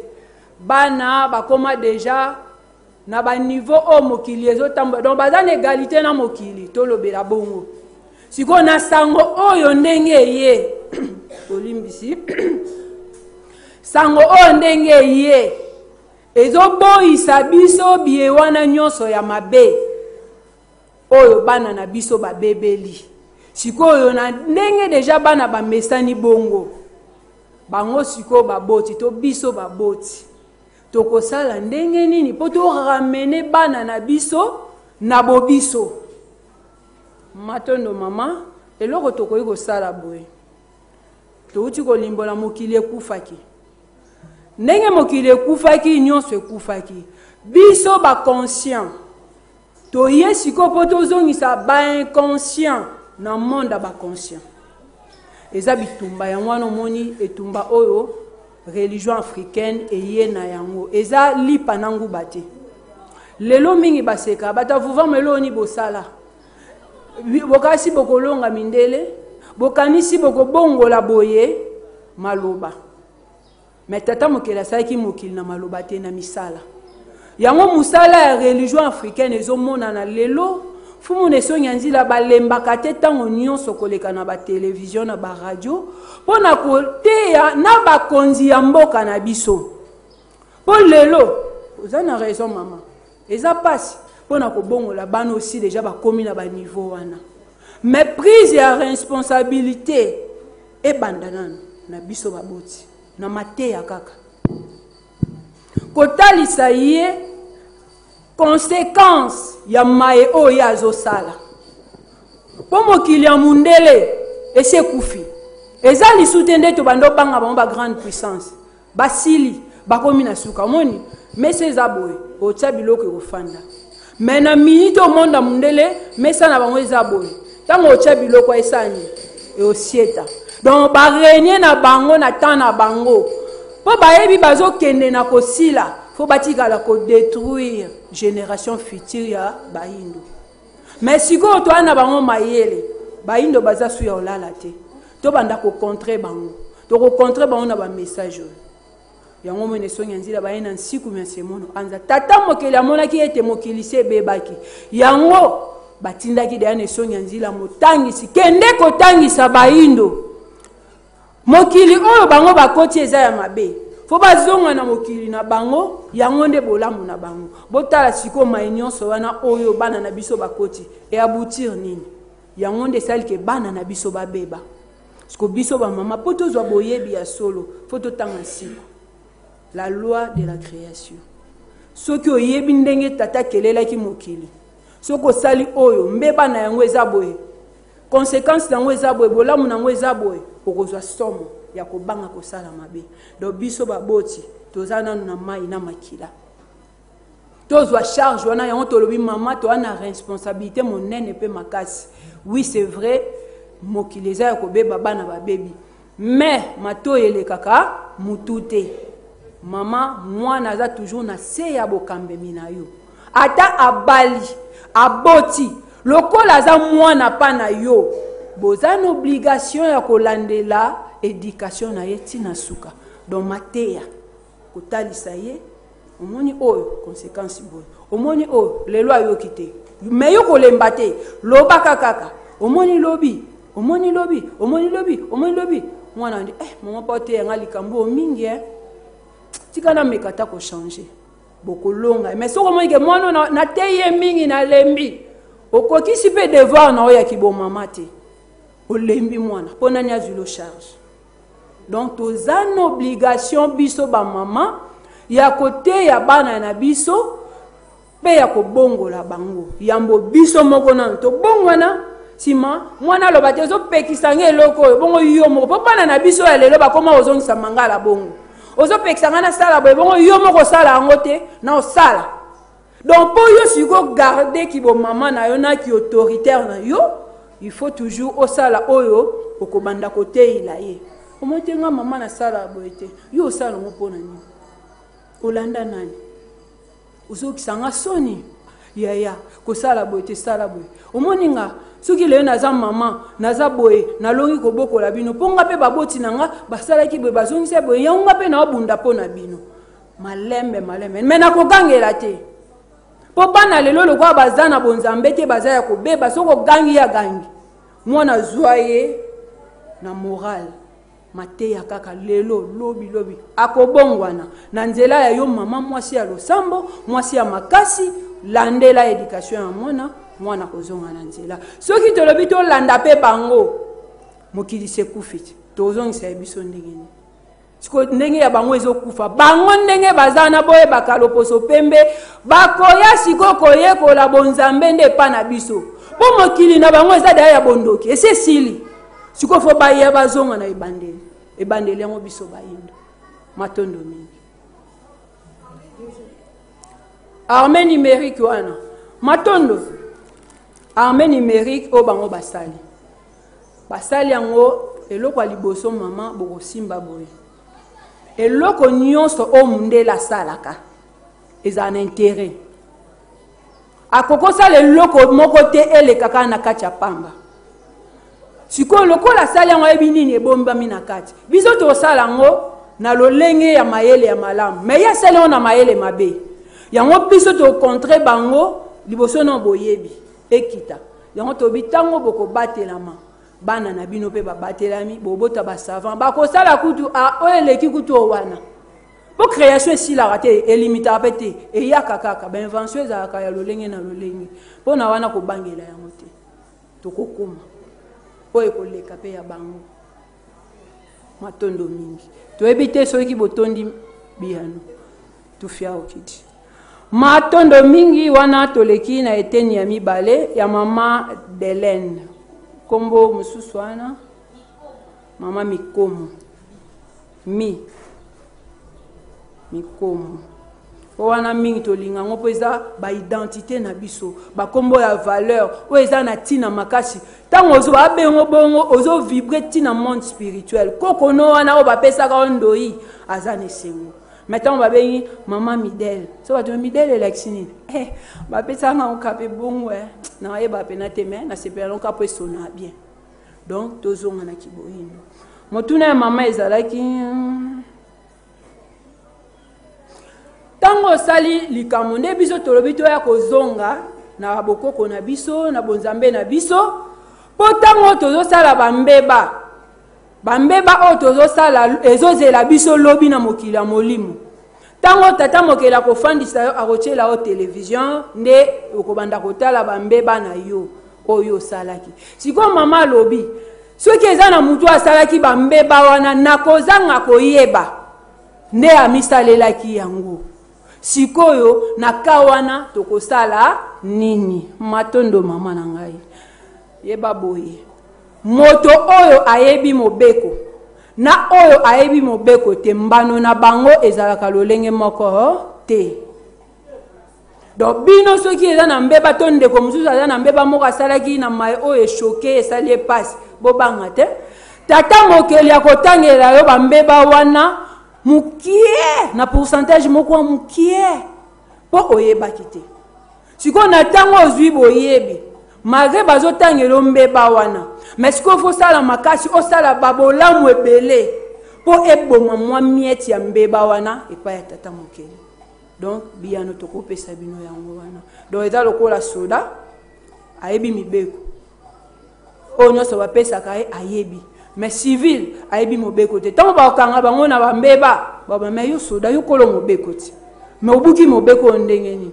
bana bakoma deja na baniveau oyo mokili ezotambola, donc baza na égalité na mokili. Tolobela bongo sikoyo na sango oyo ndenge eye, olimbisi, sango oyo ndenge eye ezoboyisa biso biye wana nyonso ya mabe oyo bana na biso babebeli. Sikoyo na ndenge deja bana bamesani bongo, bango sikoyo baboti to biso baboti tokosala ndenge nini mpo toramene bana na biso na bobiso? Matondo mama. Eloko tokoki kosala boye, touti kolimbola mokili ekufaki. Ndenge mokili ekufaki, nyonso ekufaki. Biso baconscient toye sikoyo mpo tozongisa bainconscient na monde ya baconscient. Eza bitumba yango wana omoni etumba oyo religion africaine eye na yango, eza lipa na nguba te. Lelo mingi baseka bato ya vuvama, eloni bosala bokasi bokolonga mindele, bokanisi bokobongola boye maloba. Me tata mokeli asalaki mokili na maloba te, na misala. Yango mosala ya religion africaine ezomonana lelo. Fumu na esongi ya nzila balembaka te ntango nyonso koleka na batelevizio na baradio mpo na koteya na bakonzi ya mboka na biso. Mpo lelo oza na raison mama, eza mpasi mpo na kobongola bana osi deja bakomi na baniveau wana, mais prise ya responsabilité ebanda nano na biso baboti na mateya, kaka kotalisa ye. Conséquence ya maye oyo ye azosala. Mpo mokili ya mundele esi ekufi. Eza lisu te nde tobanda obanga bango ba grande puissance. Basili bakomi na suka. Omoni mesa eza boye, otia biloko ekofanda. Mais na minute oyo monde ya mundele mesa na bango eza boye. Tango otia biloko esala nini? Eosieta. Donc ba renier na bango na temps na bango. Po bayebi bazokende na kosila, faut batikala ko detruire generation future ya bayindo. Mais sikoyo toa na bango mayele, bayindo baza su ya olala te. Tobanda ko contrer bango. Toko contrer bango na ba message oyo. Yango mwene songi ya nzila baye na nsiku mya semono anza. Tata mokeli amonaki ete mokili se ebebaki. Yango batindaki deya na esongi ya nzila motangisi, kende kotangisa bayindo. Mokili oyo bango bakoti eza ya mabe. Fo bazonga na mokili na bango, yango nde bolamu na bango. Botala sikoyo mai nyonso wana oyo bana na biso bakoti, e aboutir nini? Yango nde esali ke bana na biso babeba. Siko biso ba mama po tozwa boyebi ya solo, fo totanga nsiko. La loi de la création. Soki oyebi ndenge tata akelelaki mokili, soki osali oyo, mbeba na yango eza boye, conséquence na yango eza boye, bolamu na yango eza boye, okozwa somo ya kobanga kosala mabe. Donc biso baboti toza nanu na mai na makila. Tozwa charge wana, yango tolobi mama toza na responsabilité monene pe makasi. Oui, c'est vrai, mokili eza ya kobeba, bana babebi. Mais matoyi elekaka mutu te. Mama, mwana aza toujours na se ya bokambemi na yo. Ata abali, aboti, lokola aza mwana pa na yo, boza na obligation ya kolandela éducation na ye ti na suka. Donc mateya, kotalisa ye, omoni oyo conséquence boye, omoni oyo lelo ayoki te, mais yo kolemba te, lobaka kaka, omoni lobi, omoni lobi, omoni lobi, omoni lobi, mwana andi, mama pa oteya nga likambo oyo mingi, Tika na meka ta ko changer. Bokolonga. Mais soko omoni ke mwana oyo na teyi ye mingi nalembi, okokisi pe devoir na oyo ya kibomama te. Olembi mwana, po nani azwi lo charge. Donc toza na obligation biso ba mama ya koteya bana na biso pe ya kobongola bango. Yambo biso moko nanu tobongwana, sima mwana aloba te ozopekisa nga eloko oyo, bongo yo moko, po bana na biso ya lelo bakoma kozongisa mangala bongo. Ozopekisa nga nasala boye, bongo yo moko osala yango te, na osala. Donc po yo siko garder ki bo mama na yo na ki autoritaire na yo, il faut toujours osala oyo okobanda koteyela ye. Omoni te nga mama nasala boye te, yo osala yango mpo na nini? Olanda nani? Ozokisa nga soni yaya, kosala boye te, sala boye. Omoni nga soki lelo naza mama, naza boye, nalongi kobokola bino mpo nga mpe baboti na nga basalaki boye, bazongisa boye, yango nga mpe naobunda mpo na bino. Malembe malembe, me nakogangela te mpo bana lelo lokola baza na bonzambe te, baza ya kobeba. Soki ogangi ya gangi, mwana azwa ye na morale, mateya kaka lelo lobi lobi akobongwana na nzela ya yo mama mwasi ya losambo, mwasi ya makasi. Landela education ya mwana, mwana kozonga na nzela. Soki tolobi tolanda pe bango, mokili sekufi te, tozongisa ye biso ndenge nini? Siko ndenge ya bango ezokufa, bango ndenge baza na boyebaka loposo pembe, bakoya siko koyekola bonzambe nde epa na biso, po mokili na bango eza daya ya bondoki, esi esili. Siko fo baya bazonga na ebandeli, ebandeli yango biso bayindo. Matondo mingi. Armée numérique wana, matondo. Armée numérique oyo bango basali, basali yango eloko ya liboso mama bokosimba boye. Eloko nyonso oyo mundele asalaka ezala na intérêt. Akokosala eloko moko te eleka kaka na kati ya pamba. Sikoyo lokola asali yango ayebi nini ebombami na kati. Biso tosala yango na lolenge ya mayele ya malamu, mais ye asali yango na mayele mabe. Yango biso tokontre bango liboso na boyebi ekita. Yango tobi tango bokobatelama, bana na bino pe babatelami, bobota ba savant, bakosala kutu a oyo eleki kutu oyo wana. Po création esilaka te, elimitaka pe te, eyaka kaka, ba invention ezalaka ya lolenge na lolenge. Po na wana kobangela yango te. Tokokoma oyo ekoleka pe ya bango. Matondo mingi. Toyebi te soki botondi biyano. Tufia okidi. Matondo mingi wana toleki na eteni ya mibale ya mama Delene. Kombo mosusu wana mama Mikomo. Mi Mikomo. Po wana mingi tolinga yango mpo eza ba identité na biso, bakombo ya valeur oyo eza na ntina makasi. Ntango ozo babengo bongo ozo vibre ntina monde spirituel. Koko no wana oyo bapesaka yo ndoi aza na esengo. Mais ntango babengi mama Midele, so bato ya Midele elakisi nini? Eh, bapesaka nga okape bongo eh. Nayeba pena te mais nasepela na okapo esona bien. Donc tozonga na kiboyindo. Motuna ya mama ezalaki ntango osali likambo nde biso tolobi toya kozonga na bokoko na biso na bonzambe na biso, mpo ntango tozosala bambeba, bambeba oyo tozosala ezozela biso lobi na mokili ya molimo. Ntango tata mokeli akofandisa yo, akotiela yo television nde okobanda kotala bambeba na yo oyo osalaki. Sikoyo mama alobi soki eza na mutu asalaki bambeba wana na kozanga koyeba nde amisalelaki yango, sikoyo na ka wana tokosala nini? Matondo mama na ngai, yeba boye, moto oyo ayebi mobeko na oyo ayebi mobeko te, mbano na bango ezalaka lolenge moko te. Donc bino soki eza na mbeba to ndeko mosusu aza na mbeba moko asalaki na mai oyo eshoke esali ye pasi, bobanga te. Tata mokeli akotangela yo bambeba wana mokie na pourcentage moko ya mokie mpo oyebaki te. Sikoyo na ntango ozwi boyebi, malgré bazotangela yo mbeba wana, mais sikoyo fo osala makasi, osala babolamu ebele mpo eboma mwa miete ya mbeba wana epai ya tata mokeli. Donc biyano tokopesa bino yango wana. Donc eza lokola soda ayebi mibeko oyo nyonso bapesaka ye ayebi, mais civil ayebi mobeko te. Ntango bakokanga bango na bambeba, baba mais yo soda yo kolo mobeko te, mais obuki mobeko oyo ndenge nini?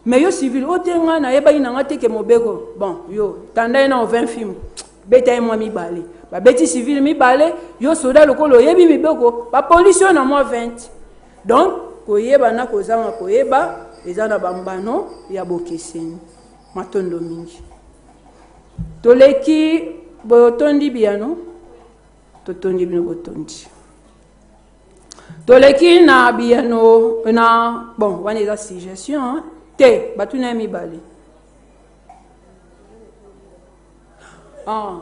Mais yo civil oyo te, ngai nayebaki na ngai te ke mobeko. Bon, yo tanda ye na 20 film, beta ye mwa mibale, babeti civil mibale, yo soda lokola oyebi mibeko, bapolisi oyo na mwa 20. Donc koyeba na kozanga koyeba eza na bambano ya bokeseni. Matondo mingi. Toleki botondi biyano, totondi bino botondi. Toleki na biyano na bon wana eza suggestion hein? Te batuna ya mibale. Ah,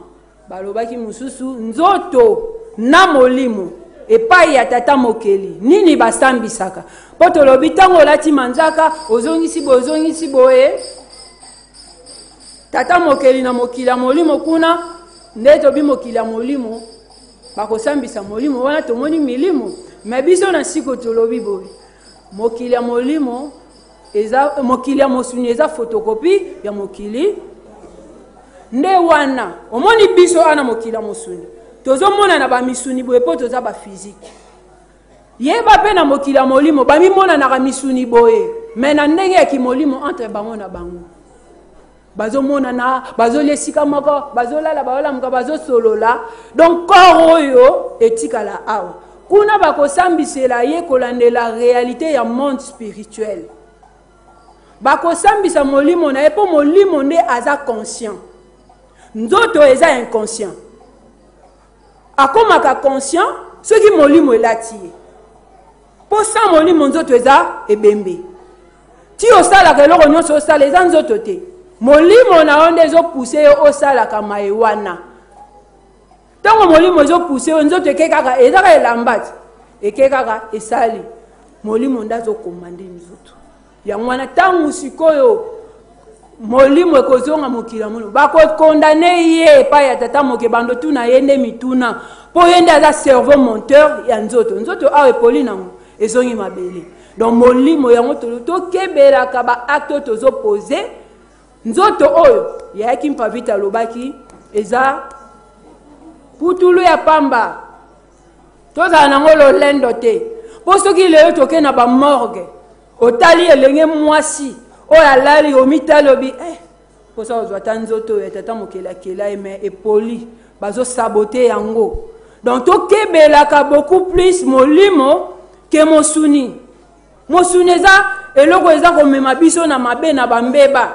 balobaki mosusu nzoto na molimo epai ya tata mokeli nini basambisaka, mpo tolobi ntango olati manzaka ozongisi boye, ozongisi boye, tata mokeli na mokili ya molimo kuna nde tobi mokili ya molimo bakosambisa molimo wana, tomoni milimo. Me biso na siko tolobi boye, mokili ya molimo eza mokili ya mosuni, eza photocopie ya mokili nde wana omoni biso wana mokili ya mosuni tozomona na bamisuni boye mpo toza bafizike. Yeba mpe na mokili ya molimo bamimonanaka misuni boye, me na ndenge ya kimolimo entre bango na bango bazomonana, bazolia esika moko, bazolala, bazolamuka, bazosolola. Donc corps oyo etikala awa kuna bakosambisela ye kolandela réalité ya monde spirituel. Bakosambisa molimo na ye mpo molimo nde aza conscient, nzoto eza inconscient. Akomaka conscient soki molimo elati ye, mpo sans molimo nzoto eza ebembe. Ti osalaka eloko nyonso osala eza nzoto te, molimo na yo nde ezopuse yo osalaka maye wana. Ntango molimo ezopuse yo, nzoto eke kaka, eza kaka elamba ti eke kaka esali, molimo nde azokomande nzoto yango wana. Ntango sikoyo molimo ekozonga mokili ya molimo, bakokondane ye epai ya tata moke, bando tuna ye nde mituna, mpo ye nde aza cerveau monteur ya nzoto. Nzoto awa epoli nango ezongi mabele. Donc molimo yango tokebelaka ba acte oyo tozopose nzoto oyo yayaki mpavita alobaki eza putulu ya pamba, tozala nango lolendo te. Mpo soki lelo toke na bamorgue, otali elenge mwasi oyo alali, omitali obi mposa ozwa ata nzoto oyo ya tata mokeli akela ye, mais epoli, bazosabote yango. Donc tokebelaka beaucoup plus molimo ke mosuni. Mosuni eza eloko eza komema biso na mabe na bambeba.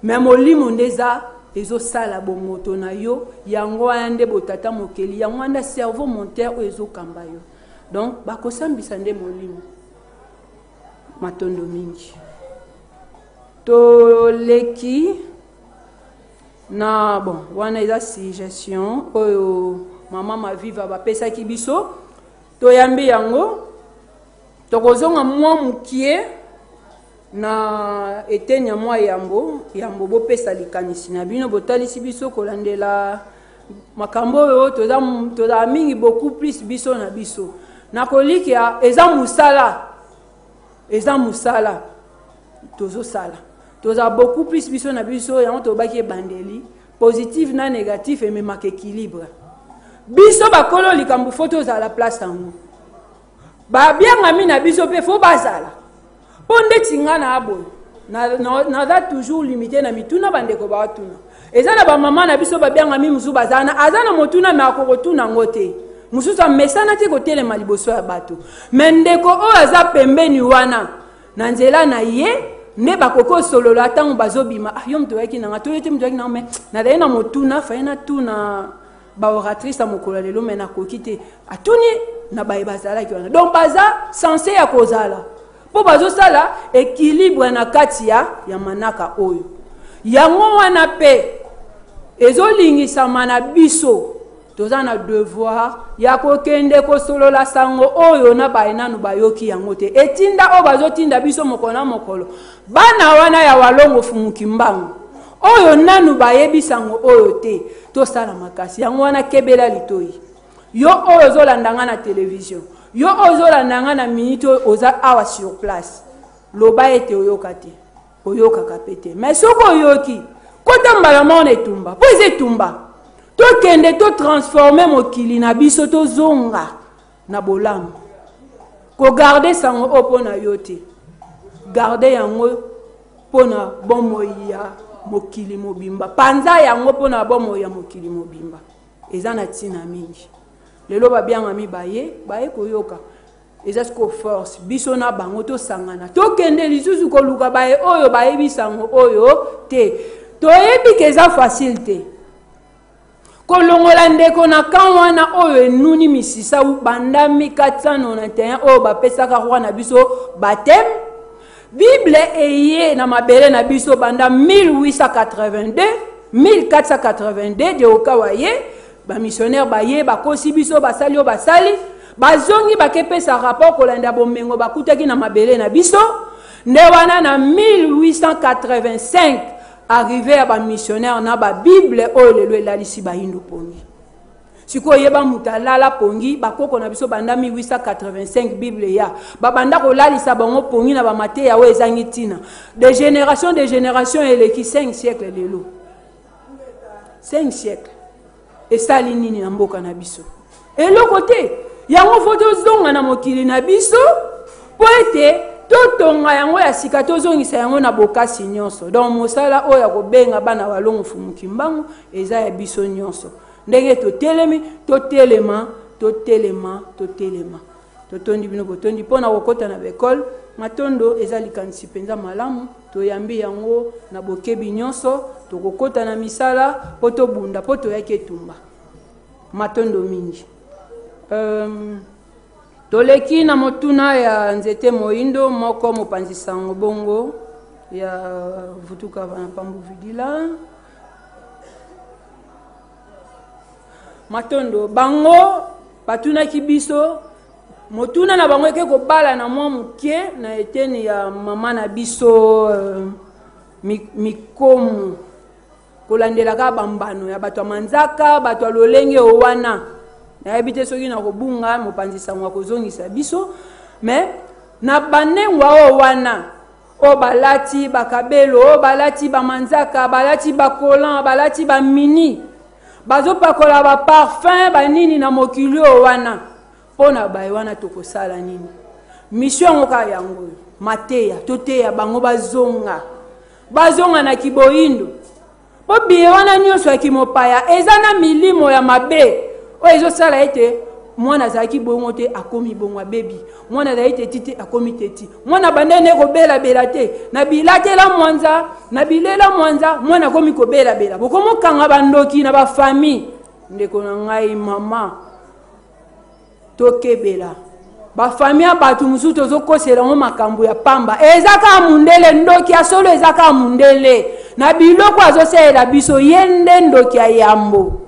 Me molimo nde eza ezosala bomoto na yo, yango wana nde botata mokeli, yango wana cerveau monteur oyo ezokamba yo. Donc bakosambisa nde molimo. Matondo mingi. Toleki na bon, wana eza suggestion oyo mama Maviva bapesaki biso, toyambi yango. Tokozonga mwa mokie na eteni ya mwa yambo yambo bopesa likanisi na bino, botalisi biso kolandela makambo oyo tozala mingi beaucoup plus biso na biso nakolikia. Eza mosala, eza mosala tozosala, tozala beaucoup plus biso na biso. Yango tobaki ebandeli, positif na négatif ememaka équilibre. Biso bakolo likambo, fo tozala place yango, babiangami na biso mpe fo bazala. Mpo ndeti nga na boye, naza toujours limité na mituna. Bandeko baotuna, eza na bamama na biso babiangami mosusu baza na aza na motuna, me akokotuna yango te. Mosusu amesana te kotelema liboso ya bato, me ndeko oyo aza pembeni wana, na nzela na ye nde bakoki osolola. Ntango bazobima: "Ah, yo moto oyaki nanga to yo te moto oyaki nanga, me nazali na motuna, faye natuna baoratrice ya mokolo ya lelo, me nakoki te." Atuni na baye bazalaki wana. Donc baza censé ya kozala mpo bazosala équilibre na kati ya manaka oyo. Yango wana mpe ezolingisama na biso, toza na devoir ya kokende kosolola sango oyo na baye nanu bayoki yango te. Etinda oyo bazotinda biso mokolo na mokolo, bana wana ya Walongo Fumuki Mbangu oyo nanu bayebi sango oyo te, tosala makasi. Yango wana kebela litoi, yo oyo ozolanda nga na televizio, yo oyo ozolanda nga na minute oyo, oza awa sur place, loba ete oyoka te, oyokaka mpe te. Mais soki oyoki, kota mbala moko na etumba, mpo eza etumba. Tokende totransforme mokili na biso, tozonga na bolamu. Kogarde sango oyo mpo na yo te, garde yango mpo na bomoi ya mokili mobimba, panza yango mpo na bomoi ya mokili mobimba. Eza na ntina mingi. Lelo babiangami baye baye koyoka, eza sikoyo force biso na bango tosangana, tokende lisusu koluka baye oyo bayebi sango oyo te. Toyebi ke eza facile te kolongola ndeko na kan wana oyo enuni misisa banda 1491 oyo bapesaka roi na biso baptême. Bible eye na mabele na biso banda 1882, 1482 de Okawa ye bamissionnaire baye, bakosi biso, basali oyo basali, bazongi, bakepesa rapport kolanda bomengo bakutaki na mabele na biso. Nde wana na 1885 arrivé ya bamissionnaire na babible oyo lelo elalisi bayindo pongi. Sikoyo oyeba moto alala pongi, bakoko na biso banda 1885 bible ya babanda kolalisa bango pongi na bamateya oyo ezangi ntina, de génération de génération, eleki 5 siècle. Lelo 5 siècle esali nini na mboka na biso? Eloko te. Yango fo tozonga na mokili na biso mpo ete totonga yango ya sika, tozongisa yango na bokasi nyonso. Donc mosala oyo ya kobenga bana Walongo Fumuki Mbangu eza ya biso nyonso. Ndenge totelemi, totelema, totelema, totelema. Totondi bino botondi mpo na kokɔta na baekole. Matondo, eza likanisi mpenza malamu, toyambi yango na bokebi nyonso. Tokokɔta na misala mpo tobunda, mpo toyaki etumba. Matondo mingi. Toleki na motuna ya nzete moindo moko, mopanzi sango bongo ya Vutuka na Pambu Vidila. Matondo. Bango batunaki biso motuna na bango eke kobala na mwa moke na eteni ya mama na biso Mikomu, kolandela kaka bambano ya bato ya manzaka, bato ya lolenge oyo wana. Nayebi te soki na kobunga, mopanzi sango akozongisa biso. Me na banengwa oyo wana oyo balati bakabelo, oyo balati bamanzaka, balati bakolan, balati bamini, bazopakola baparfum, banini na mokili oyo wana, mpo na baye wana tokosala nini? Mission yango kaka yango oyo, mateya, toteya bango bazonga, bazonga na kiboyindo, mpo biye wana nyonso ya kimopaya eza na milimo ya mabe oyo ezosala ete Mwana azalaki bongo te, akomi bongo, abebi. Mwana azalaki teti te, akomi teti. Mwana abandaki nde kobelabela te, na bilatela mwanza, na bilela mwanza, mwana akomi kobelabela. Bokomokanga bandoki na bafamille. Ndeko na ngai mama, tokebela bafami ya bato mosusu tozokosela yango makambo ya pamba. Eza kaka mundele, ndoki ya solo eza kaka mundele na biloko azosalela biso. Ye nde ndoki ya yambo,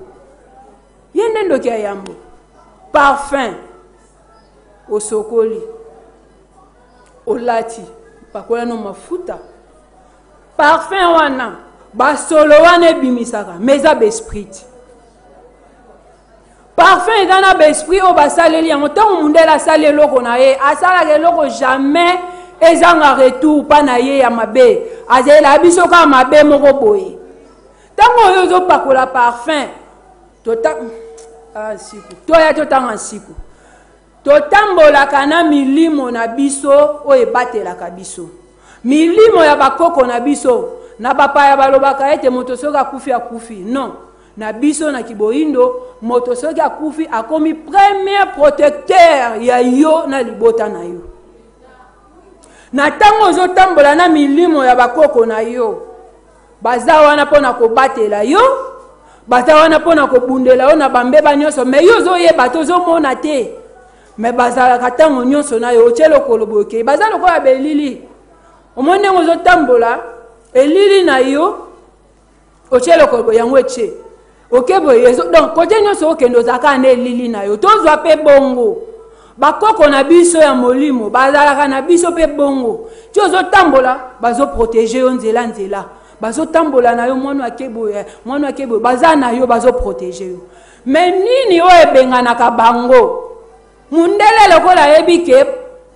ye nde ndoki ya yambo. Parfum osokoli, olati, pakola no mafuta, parfum wana basolo wana ebimisaka, mais eza baesprit. Parfum eza na baesprit oyo basaleli yango. Ntango mundele asali eloko na ye, asalaka eloko jamais ezanga retour mpa na ye ya mabe. Azalela biso kaka mabe moko boye. Ntango oyo ozopakola parfum, tota ah, nsiku toya totanga nsiku, totambolaka na milimo na biso oyo ebatelaka biso, milimo ya bakoko na biso. Na bapaya balobaka ete moto soki akufi, akufi. Non, na biso na kiboyindo, moto soki akufi akomi premier protecteur ya yo na libota na yo. Na ntango ozotambola na milimo ya bakoko na yo, baza wana mpo na kobatela yo, baza wana mpo na kobundela yo na bambeba nyonso. Me yo ozoyeba te, ozomona te, me bazalaka ntango nyonso na yo. Otie lokolo boye, okei, baza lokola belili. Omoni ndenge ozotambola, elili na yo, otie lokolo boye, yango etie, oke boye, donc kote nyonso okende ozalaka na elili na yo. Tozwa mpe bongo bakoko na biso ya molimo bazalaka na biso mpe bongo. Ti ozotambola, bazoprotege yo nzela nzela, bazotambola na yo. Mwana ake boye, mwana ake boye, baza na yo, bazoprotege yo. Me nini oyo ebenganaka bango? Mundele lokola ayebi ke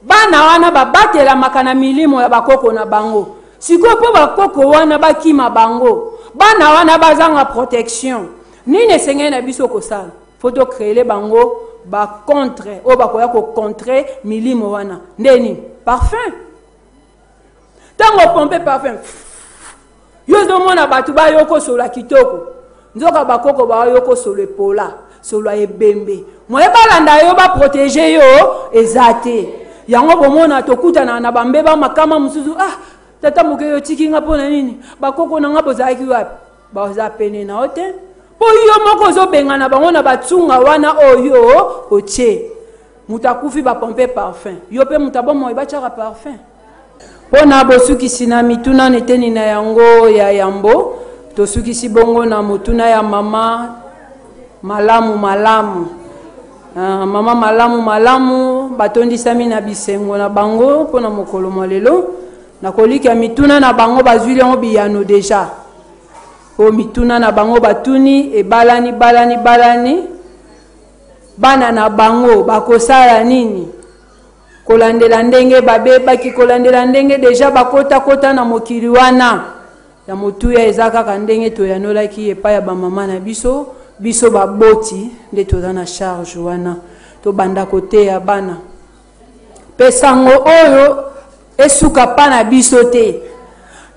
bana wana babatelamaka na milimo ya bakoko na bango, sikoyo mpo bakoko wana bakima bango, bana wana bazanga protection, nini esengeli na biso kosala? Fo tocréele bango bacontre oyo bakoya kocontre milimo wana. Nde nini? Parfum. Ntango pompe parfum, yo ozomona bato bayoko solo ya kitoko, nzoka bakoko bayoko solo epola, solo ya ebembe. Moye balanda yo, baprotege yo eza te. Yango bomona tokutana na bambeba makama mosusu. Ah, tata moke, yo otiki nga mpo na nini? Bakoko na nga bozalaki wapi? Baza pene na yo te, mpo yo moko ozobengana bango na batsunga wana oyo otie. Moto akufi, bapompe parfum. Yo mpe moto abomoi, batiaka parfum. Mpo na bosukisi na mituna na eteni na yango ya yambo, tosukisi bongo na motuna ya mama Malamu Malamu. Mama Malamu Malamu batondisami na bisengo na bango mpo na mokolo mwa lelo. Nakolikya mituna na bango bazwili yango biyano deja, mpo mituna na bango batuni ebalani balani balani. Bana na bango bakosala nini kolandela ndenge babebaki, kolandela ndenge deja bakotakota na mokili wana ya motuya? Eza kaka ndenge toyanolaki epai ya bamama na biso. Biso baboti nde toza na charge wana, tobanda koteya bana mpe sango oyo esuka pa na biso te.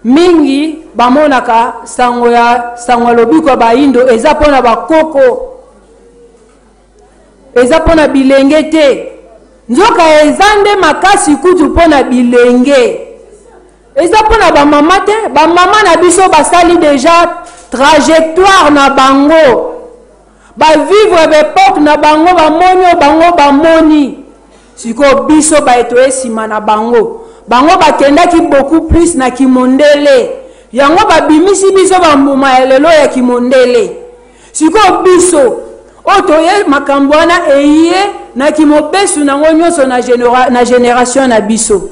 Mingi bamonaka sango ya sango ya lobiko ya bayindo eza mpona bakoko, eza mpona bilenge te. Nzoka eza nde makasi kutu mpona bilenge, eza mpona bamama te. Bamama na biso basali deja trajectoire na bango, bavivre baepoke na bango, bamoni oyo bango bamoni. Sikoyo biso baye toye nsima na bango, bango bakendaki beaucoup plus na kimondele, yango babimisi biso bambuma ya lelo ya kimondele. Sikoyo biso oyo toye, makambo wana eye na kimobesu nango nyonso na génération na biso.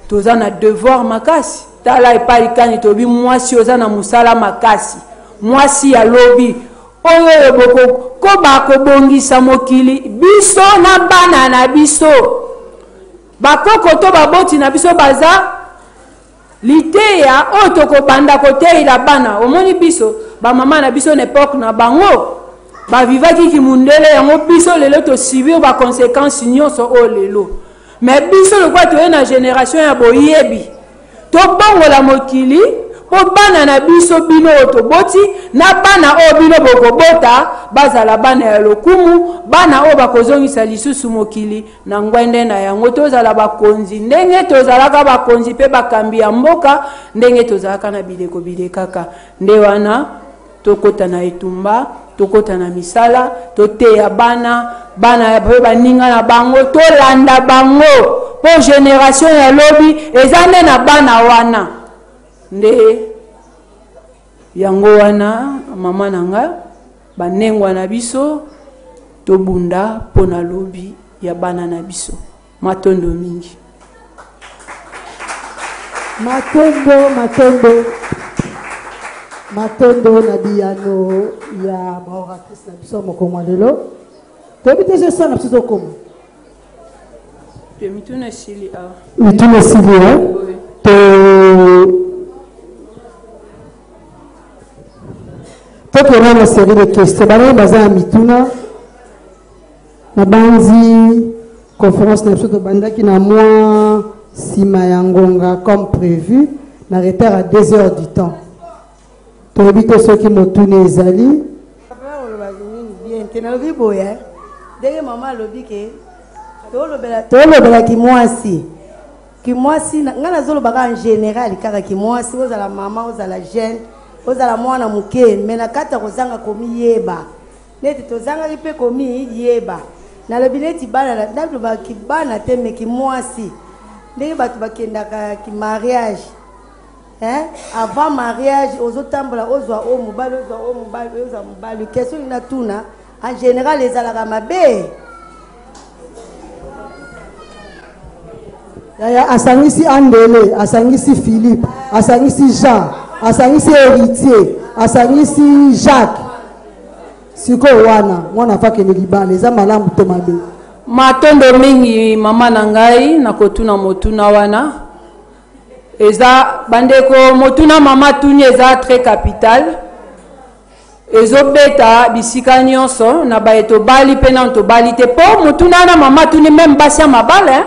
Toza na devoir makasi. Tala epai kani toyebi mwasi oza na mosala makasi, mwasi ya lobi oyo oyo bokokoba kobongisa mokili. Biso na bana na biso, bakoko to baboti na biso baza liteya oyo tokobanda koteyela bana. Omoni biso bamama na biso na epoke na bango bavivaki kimundele, yango biso lelo tosubir baconséquence nyonso oyo lelo. Me biso lokola toye na génération ya boyebi, tobongola mokili. Mpo bana na biso, bino oyo toboti, na bana oyo bino bokobota, bazala bana ya lokumu, bana oyo bakozongisa lisusu mokili na ngwende na yango. Tozala bakonzi ndenge tozalaka bakonzi mpe bakambi ya mboka ndenge tozalaka na bileko bilekaka. Nde wana tokota na etumba, tokota na misala, toteya bana, bana mpe baninga na bango, tolanda bango mpo generation ya lobi eza nde na bana wana. Nde yango wana mama na nga, banengwa na biso, tobunda mpo na lobi ya bana na biso. Matondo mingi. Matondo, matondo, matondo na biyano ya baoratrice na biso ya mokolo mwa lelo. Toyebi te soki na biso tokoma. Te mituna esili awa. Mituna esili eh? To tokenda na série de questions. Banani baza na mituna? Nabanzi conference na biso tobandaki na mwa nsima ya ngonga comme prévu, na retard à 2 heures du temps. Toyebi te soki motuna ezali. Papa olobaki nini bien te nalobi boye ndenge mama alobi ke tolobela tolobela kimwasi kimwasi ngai nazolobaka en général kaka kimwasi ozala mama ozala jeune ozala mwana moke me na kati ya kozanga komiyeba Neti tozangaki pe komi yeba. Nalobi neti bana naloba ki bana te mais ki mwasi ndenge batu bakendaka ki mariage hein avant mariage ozotambola ozwa oyo mobali ozwa oyo mobali ozwa mobali question nini natuna en general ezalaka mabe. Yaya asangisi Andele, asangisi Philippe, asangisi Jean, asangisi Heritier, asangisi Jacques. Sikoyo wana mwana afakende libala eza malamu to mabe? Matondo mingi mama na ngai na kotuna motuna wana. Eza bandeko motuna mama atuni eza très capital. Ezobeta bisika nyonso na baye tobali mpe nanu tobali te, mpo motuna wana mama atuni meme basi ya mabala hein?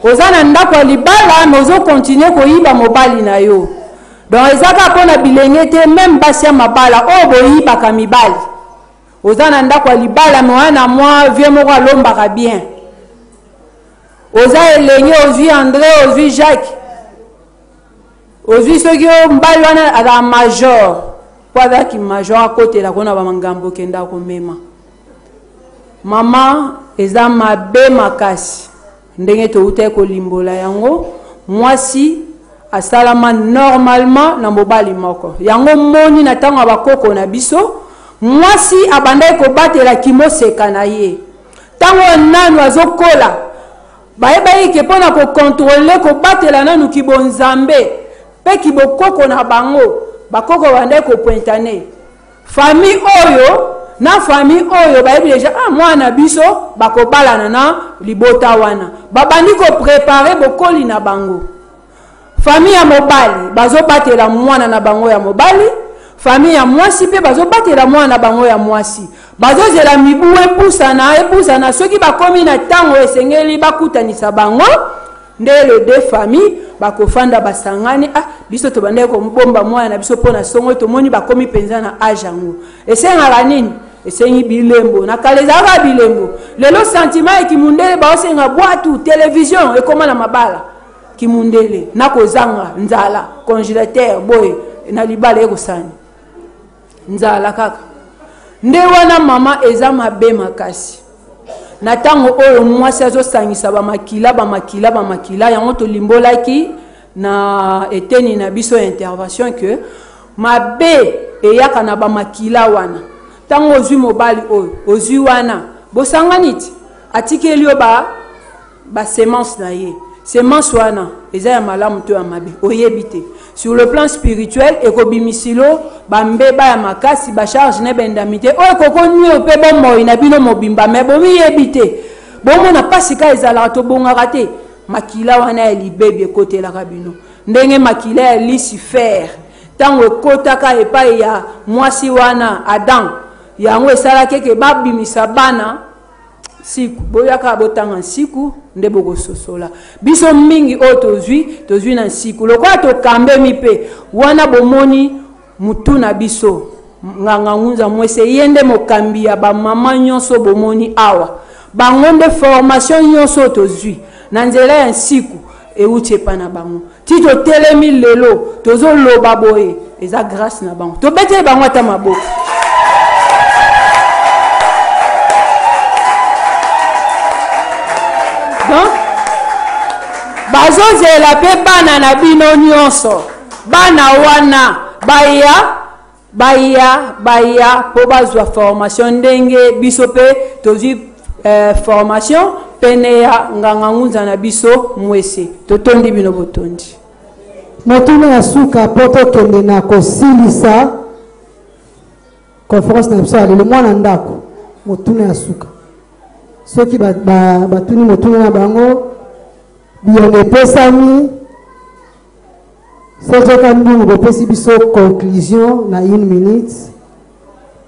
Oza na ndako ya libala mais ozo continuer koyiba mobali na yo. Donc eza kaka mpo na bilenge te, meme basi ya mabala oyo boyibaka mibali. Oza na ndako ya libala mais oya na mwa vieux moko alombaka bien. Oza elenge ozwi Andre, ozwi Jacques, ozwi soki oyo mobali wana azala major, mpo azalaki major akotela kona ba magambo okenda komema. Mama eza mabe makasi ndenge towutaki kolimbola yango. Mwasi asalama normalement na mobali moko. Yango moni na ntango ya bakoko na biso, mwasi abandaki kobatela kimoseka na ye. Ntango oyo nanu azokola, bayebaki ke mpo na kokontrole, kobatela nanu kibonzambe mpe kibokoko na bango, bakoko babandaki kopointane famille oyo na famille oyo bayebi deja, ah, mwana na biso bakobalana na libota wana. Babandi koprepare bokoli na bango. Famille ya mobali bazobatela mwana na bango ya mobali, famille ya mwasi mpe bazobatela mwana na bango ya mwasi. Bazozela mibu epusana epusana, soki bakomi na ntango esengeli bakutanisa bango, nde le deux familles bakofanda basangani. Ah, biso tobandaki kobomba mwana na biso mpo na songo, tomoni bakomi mpenza na age yango. Esengaka nini? Esengi bilembo. Na kala ezalaka bilembo, lelo sentiment ya kimundele baosenga bwatu, television ekoma na mabala. Kimundele na kozanga nzala, congélateur boye na libala ekosani nzala kaka. Nde wana mama eza mabe makasi na ntango oyo mwasi azosangisa bamakila bamakila bamakila. Yango tolimbolaki na eteni na biso ya intervention ke mabe eyaka na bamakila wana. Ntango ozwi mobali oyo ozwi wana, bosangani ti atikeli yo ba ba semence na ye. Semence wana eza ya malamu to ya mabe oyebi te. Sur le plan spirituel ekobimisilo bambeba ya makasi, bacharge na baindemnité oyo ekokonuire mpe bomoi na bino mobimba, me bomiyebi te. Bomona mpasi ka ezalaka, tobongaka te. Makila wana ya libebi ekotelaka bino ndenge makila ya Lucifer ntango ekotaka epai ya mwasi wana Adam, yango esalaki eke babimisa bana. Nsiku, boya kaka botanga nsiku nde bokososola. Biso mingi oyo tozwi, tozwi na nsiku. Lokola tokambemi mpe wana bomoni mutu na biso Nganga Ngunza Mwese, ye nde mokambi ya bamama nyonso bomoni awa. Bango nde formation nyonso oyo tozwi na nzela ya nsiku euti epai na bango. Ti totelemi lelo tozoloba boye eza grâce na bango. Tobeteli bango ata maboko. Donc bazozela mpe bana na bino nyonso, bana wana baya baya baya mpo bazwa formation ndenge biso mpe tozwi eh, formation pene ya nganga ngunza na biso Mwese. Totondi bino botondi. Motuna ya suka mpo tokende na kosilisa conference na biso ya lelo. Mwana ndako, motuna ya suka. Soki batuni motuna na bango, biyano epesami. Sojoka Ndungu bopesi biso conclusion na une minute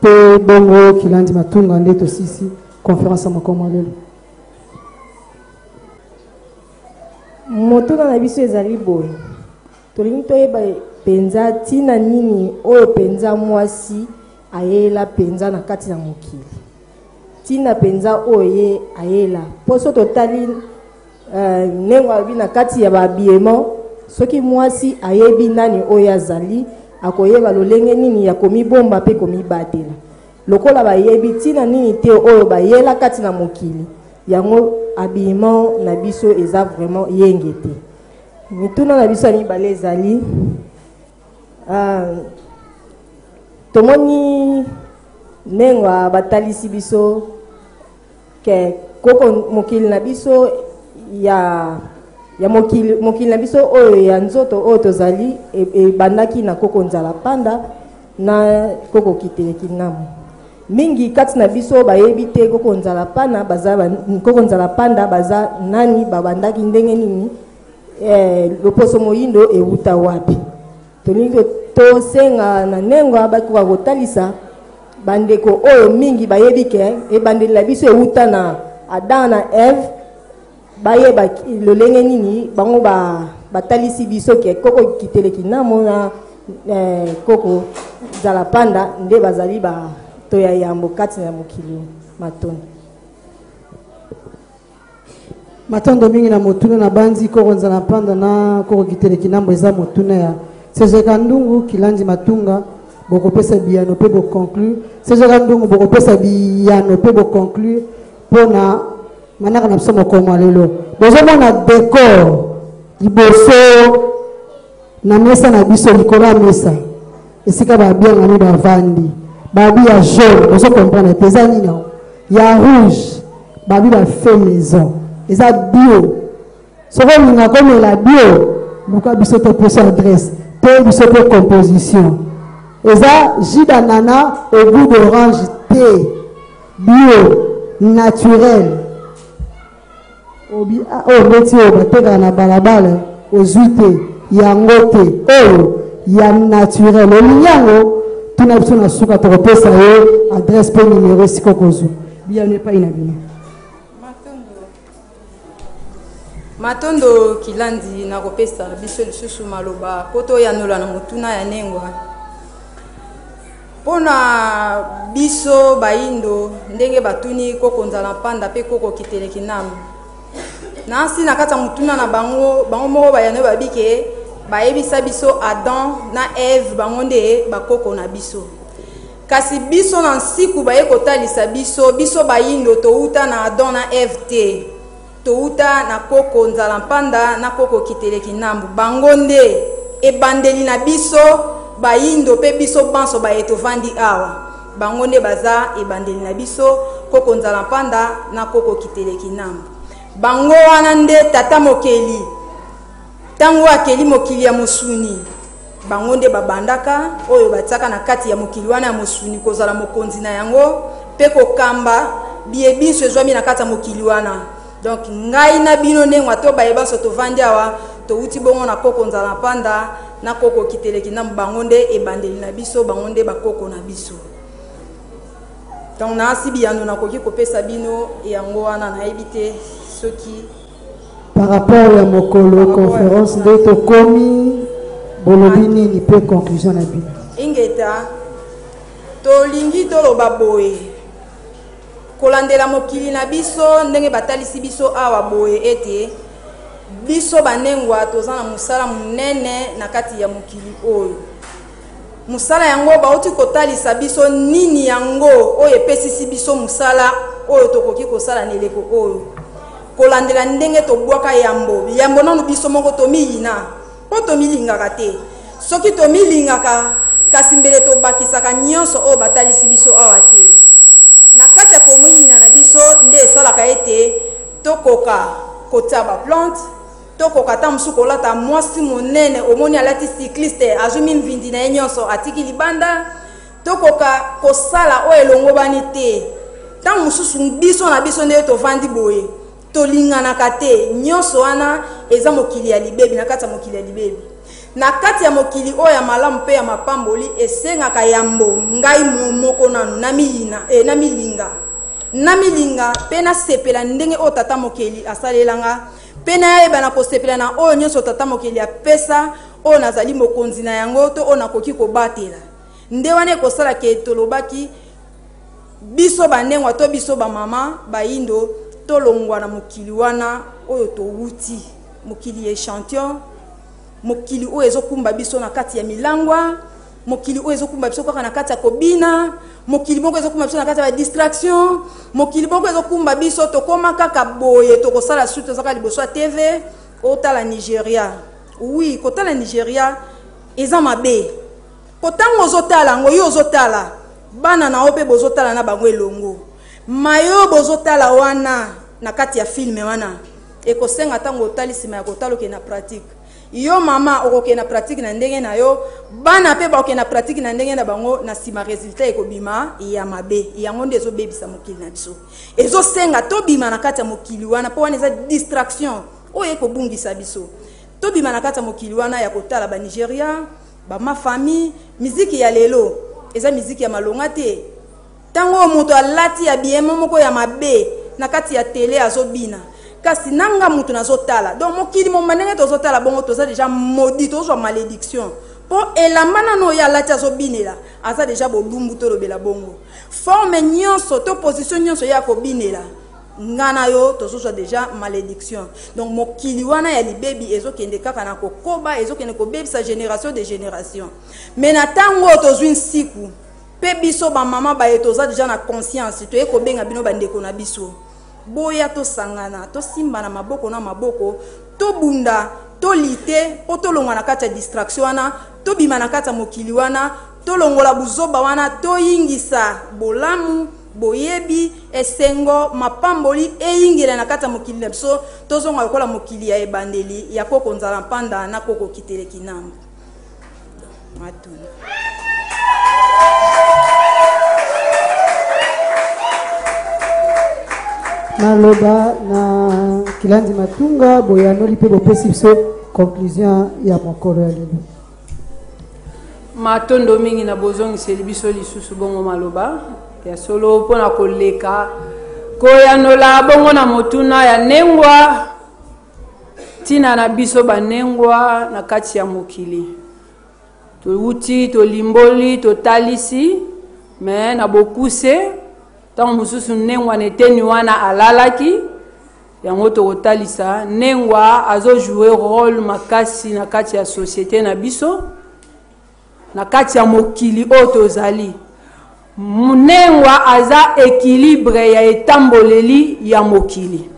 mpe bongo Kilandi Matunga nde tosisi conférence ya mokolo mwa lelo. Motuna na biso ezali boye, tolingi toyeba mpenza ntina nini oyo mpenza mwasi ayela mpenza na kati na mokili, ntina mpenza oyo ye ayela. Mpo so totali ndenge alobi na kati ya bahabillement, soki mwasi ayebi nani oyo azali, akoyeba lolenge nini ya komibomba mpe komibatela. Lokola bayebi ntina nini te oyo bayela kati na mokili, yango habillement na biso eza vraiment yenge te. Mituna na biso ya mibale ezali, tomoni ndenge batalisi biso ke koko mokili na biso ya ya mokili, mokili na biso oyo ya nzoto oyo tozali ebandaki na koko nzala panda na koko kiteleki namu. Mingi kati na biso bayebi te koko nzala pana baza ba, koko nzala panda baza nani, babandaki ndenge nini, loposo moyindo ewuta wapi. Tolingi tosenga na nengo bakoka kotalisa bandeko oyo mingi bayebi ke ebandeli na biso ewuta na Adam na Eve, bayeba lolenge nini bango batalisi biso ke koko kiteleki namo na koko nzala panda nde bazali bato ya yambo kati na mokili. Matondo. Matondo mingi na motuna na banzi koko nzala panda na koko kiteleki nambo eza motuna ya Sejeka Ndungu Kilandi Matunga bokopesa biyano pe bo conclure. Sejeka Ndungu bokopesa biyano pe bo conclure pona manaka na biso mokolo mwa lelo. Bozomona décor liboso na mesa na biso, likolo ya mesa esika babiangami bavandi, babi ya jaune bozo comprendre te eza nini yango, ya rouge babi ba fait maison eza bio. Soki olinga komela bio, luka biso topesa adresse to biso pe composition. Eza jus d'ananas au goût d'orange te, bio naturel. Obi, ah, oyo ndeti oyo batekaka na balabala ozwi te yango te, oyo ya naturel. Olingi yango, tuna biso na suka, tokopesa yo adresse pe numero esika okozwa biyano epai na bino. Matondo Kilandi na kopesa biso lisusu maloba mpo toyanola na motuna ya nengwa. Mpo na biso bayindo ndenge batuni koko nzala mpanda mpe koko kiteleki nanu. Na nsi na kati ya motuna na bango, bango moko bayano babi ke bayebisa biso Adam na Eve bango nde bakoko na biso. Kasi biso na nsiku baye kotalisa biso, biso bayindo towuta na Adam na Eve te. Towuta na koko nzala mpanda na koko kiteleki nambu. Bango nde ebandeli na biso bayindo pe biso banso baye tovandi awa. Bango nde baza ebandeli na biso, koko nzala mpanda na koko kiteleki nambu. Bango wana nde tata mokeli tango akeli mokili ya mosuni. Bango nde babandaka oyo batiaka na kati ya mokili wana ya mosuni kozala mokonzi na yango pe kokamba biye binso ezwami na kati ya mokili wana. Donc ngai na bino ndengwa to baye banso tovandi awa towuti bongo na koko nzala mpanda na koko kiteleki na bango nde ebandeli na biso, bango nde bakoko na biso. Donc naasi biyano nakoki kopesa bino yango wana, nayebi te soki Par rapport ya mokolo conférence nde tokomi, bolobi nini mpe conclusion na bino? Ingeta, tolingi toloba boye kolandela mokili na biso ndenge batalisi biso awa boye ete biso banengwa toza na mosala monene na kati ya mokili oyo. Mosala yango bauti kotalisa biso nini yango oyo epesisi biso mosala oyo tokoki kosala na eleko oyo, kolandela ndenge tobwaka yambo yambo nanu biso moko tomiyina mpo tomilingaka te. Soki tomilingaka kasi mbele tobakisaka nyonso oyo batalisi biso awa te. Na kati ya komiyina na biso nde esalaka ete tokoka kotia baplante, tokoka ata mosusu kolata mwasi monene omoni alati cycliste azwi mimvindi na ye nyonso atiki libanda, tokoka kosala oyo elongobani te. Ntango mosusu biso na biso nde tovandi boye tolinganaka te. Nyonso wana eza mokili ya libebi. Na kati ya mokili ya libebi, na kati ya mokili oyo ya malamu mpe ya mapamboli, esengaka yambo ngai moko nanu namiyina, namilinga, namilinga mpe nasepela ndenge oyo tata mokeli asalelanga, mpe nayeba na kosepela na oyo nyonso tata mokeli apesa, oyo nazali mokonzi na yango to oyo nakoki kobatela. Nde wana ekosala ke tolobaki biso banengwa to biso bamama bayindo tolongwa na mokili wana oyo towuti, mokili ya échantillon, mokili oyo ezokumba biso na kati ya milangwa, mokili oyo ezokumba biso kaka na kati ya kobina, mokili moko ezokumba biso na kati ya badistraction, mokili moko ezokumba biso tokóma kaka boye, tokosala su tozaka liboso ya TV otala Nigeria. Oui, kotala Nigeria eza mabe, po ntango ozotala yango yo ozotala bana na yo mpe bozotala na bango elongo, mayo bozotala wana na kati ya filme wana ekosenga ntango otali nsima ya kotala okende na pratique. Yo mama okokende na pratique na ndenge na yo, bana mpe bakokende na pratique na ndenge na bango, na nsima resultat ekobima ya mabe. Yango nde ezobebisa mokili na biso, ezosenga tobima na kati ya mokili wana, mpo wana eza distraction oyo ekobungisa biso. Tobima na kati ya mokili wana ya kotala ba Nigeria, ba famille. Miziki ya lelo eza miziki ya malonga te. Ntango oyo moto alati ya biemo moko ya mabe na kati ya tele azobina, kasi nanga moto nazotala. Donc mokili moma ndenge tozotala bongo toza deja maudit, tozwa malédiction, mpo elamba nano oyo alati azobinela aza deja bolumbu. Tolobela bongo forme nyonso to position nyonso ye akobinela, nga na yo tozozwa deja malédiction. Donc mokili wana ya libebi ezokende kaka na kokoba, ezokende kobebisa génération de génération. Mais na ntango oyo tozwi nsiku mpe biso bamama baye toza deja na conscience, toye kobenga bino bandeko na biso, boya tosangana, tosimbana maboko na maboko, tobunda, tolite mpo tolongwa na kati ya distraction wana, tobima na kati ya mokili wana, tolongola buzoba wana, toyingisa bolamu, boyebi, esengo, mapamboli eyingela na kati ya mokili na biso, tozonga lokola mokili ya ebandeli ya koko Nzala Mpanda na koko Kiteleki Nambu. Matuna. Maloba na Kilandi Matunga, boyanoli mpe bopesi biso conclusion ya mokolo ya lelo. Matondo mingi na bozongiseli biso lisusu bongo maloba ya solo mpona koleka koyanola bongo na motuna ya nengwa, ntina na biso banengwa na kati ya mokili. Towuti, tolimboli, totalisi me na bokuse. Ntango mosusu nengwa na eteni wana alalaki yango, tokotalisa nengwa azojoue role makasi na kati ya société na biso, na kati ya mokili oyo tozali. Nengwa aza équilibre ya etamboleli ya mokili.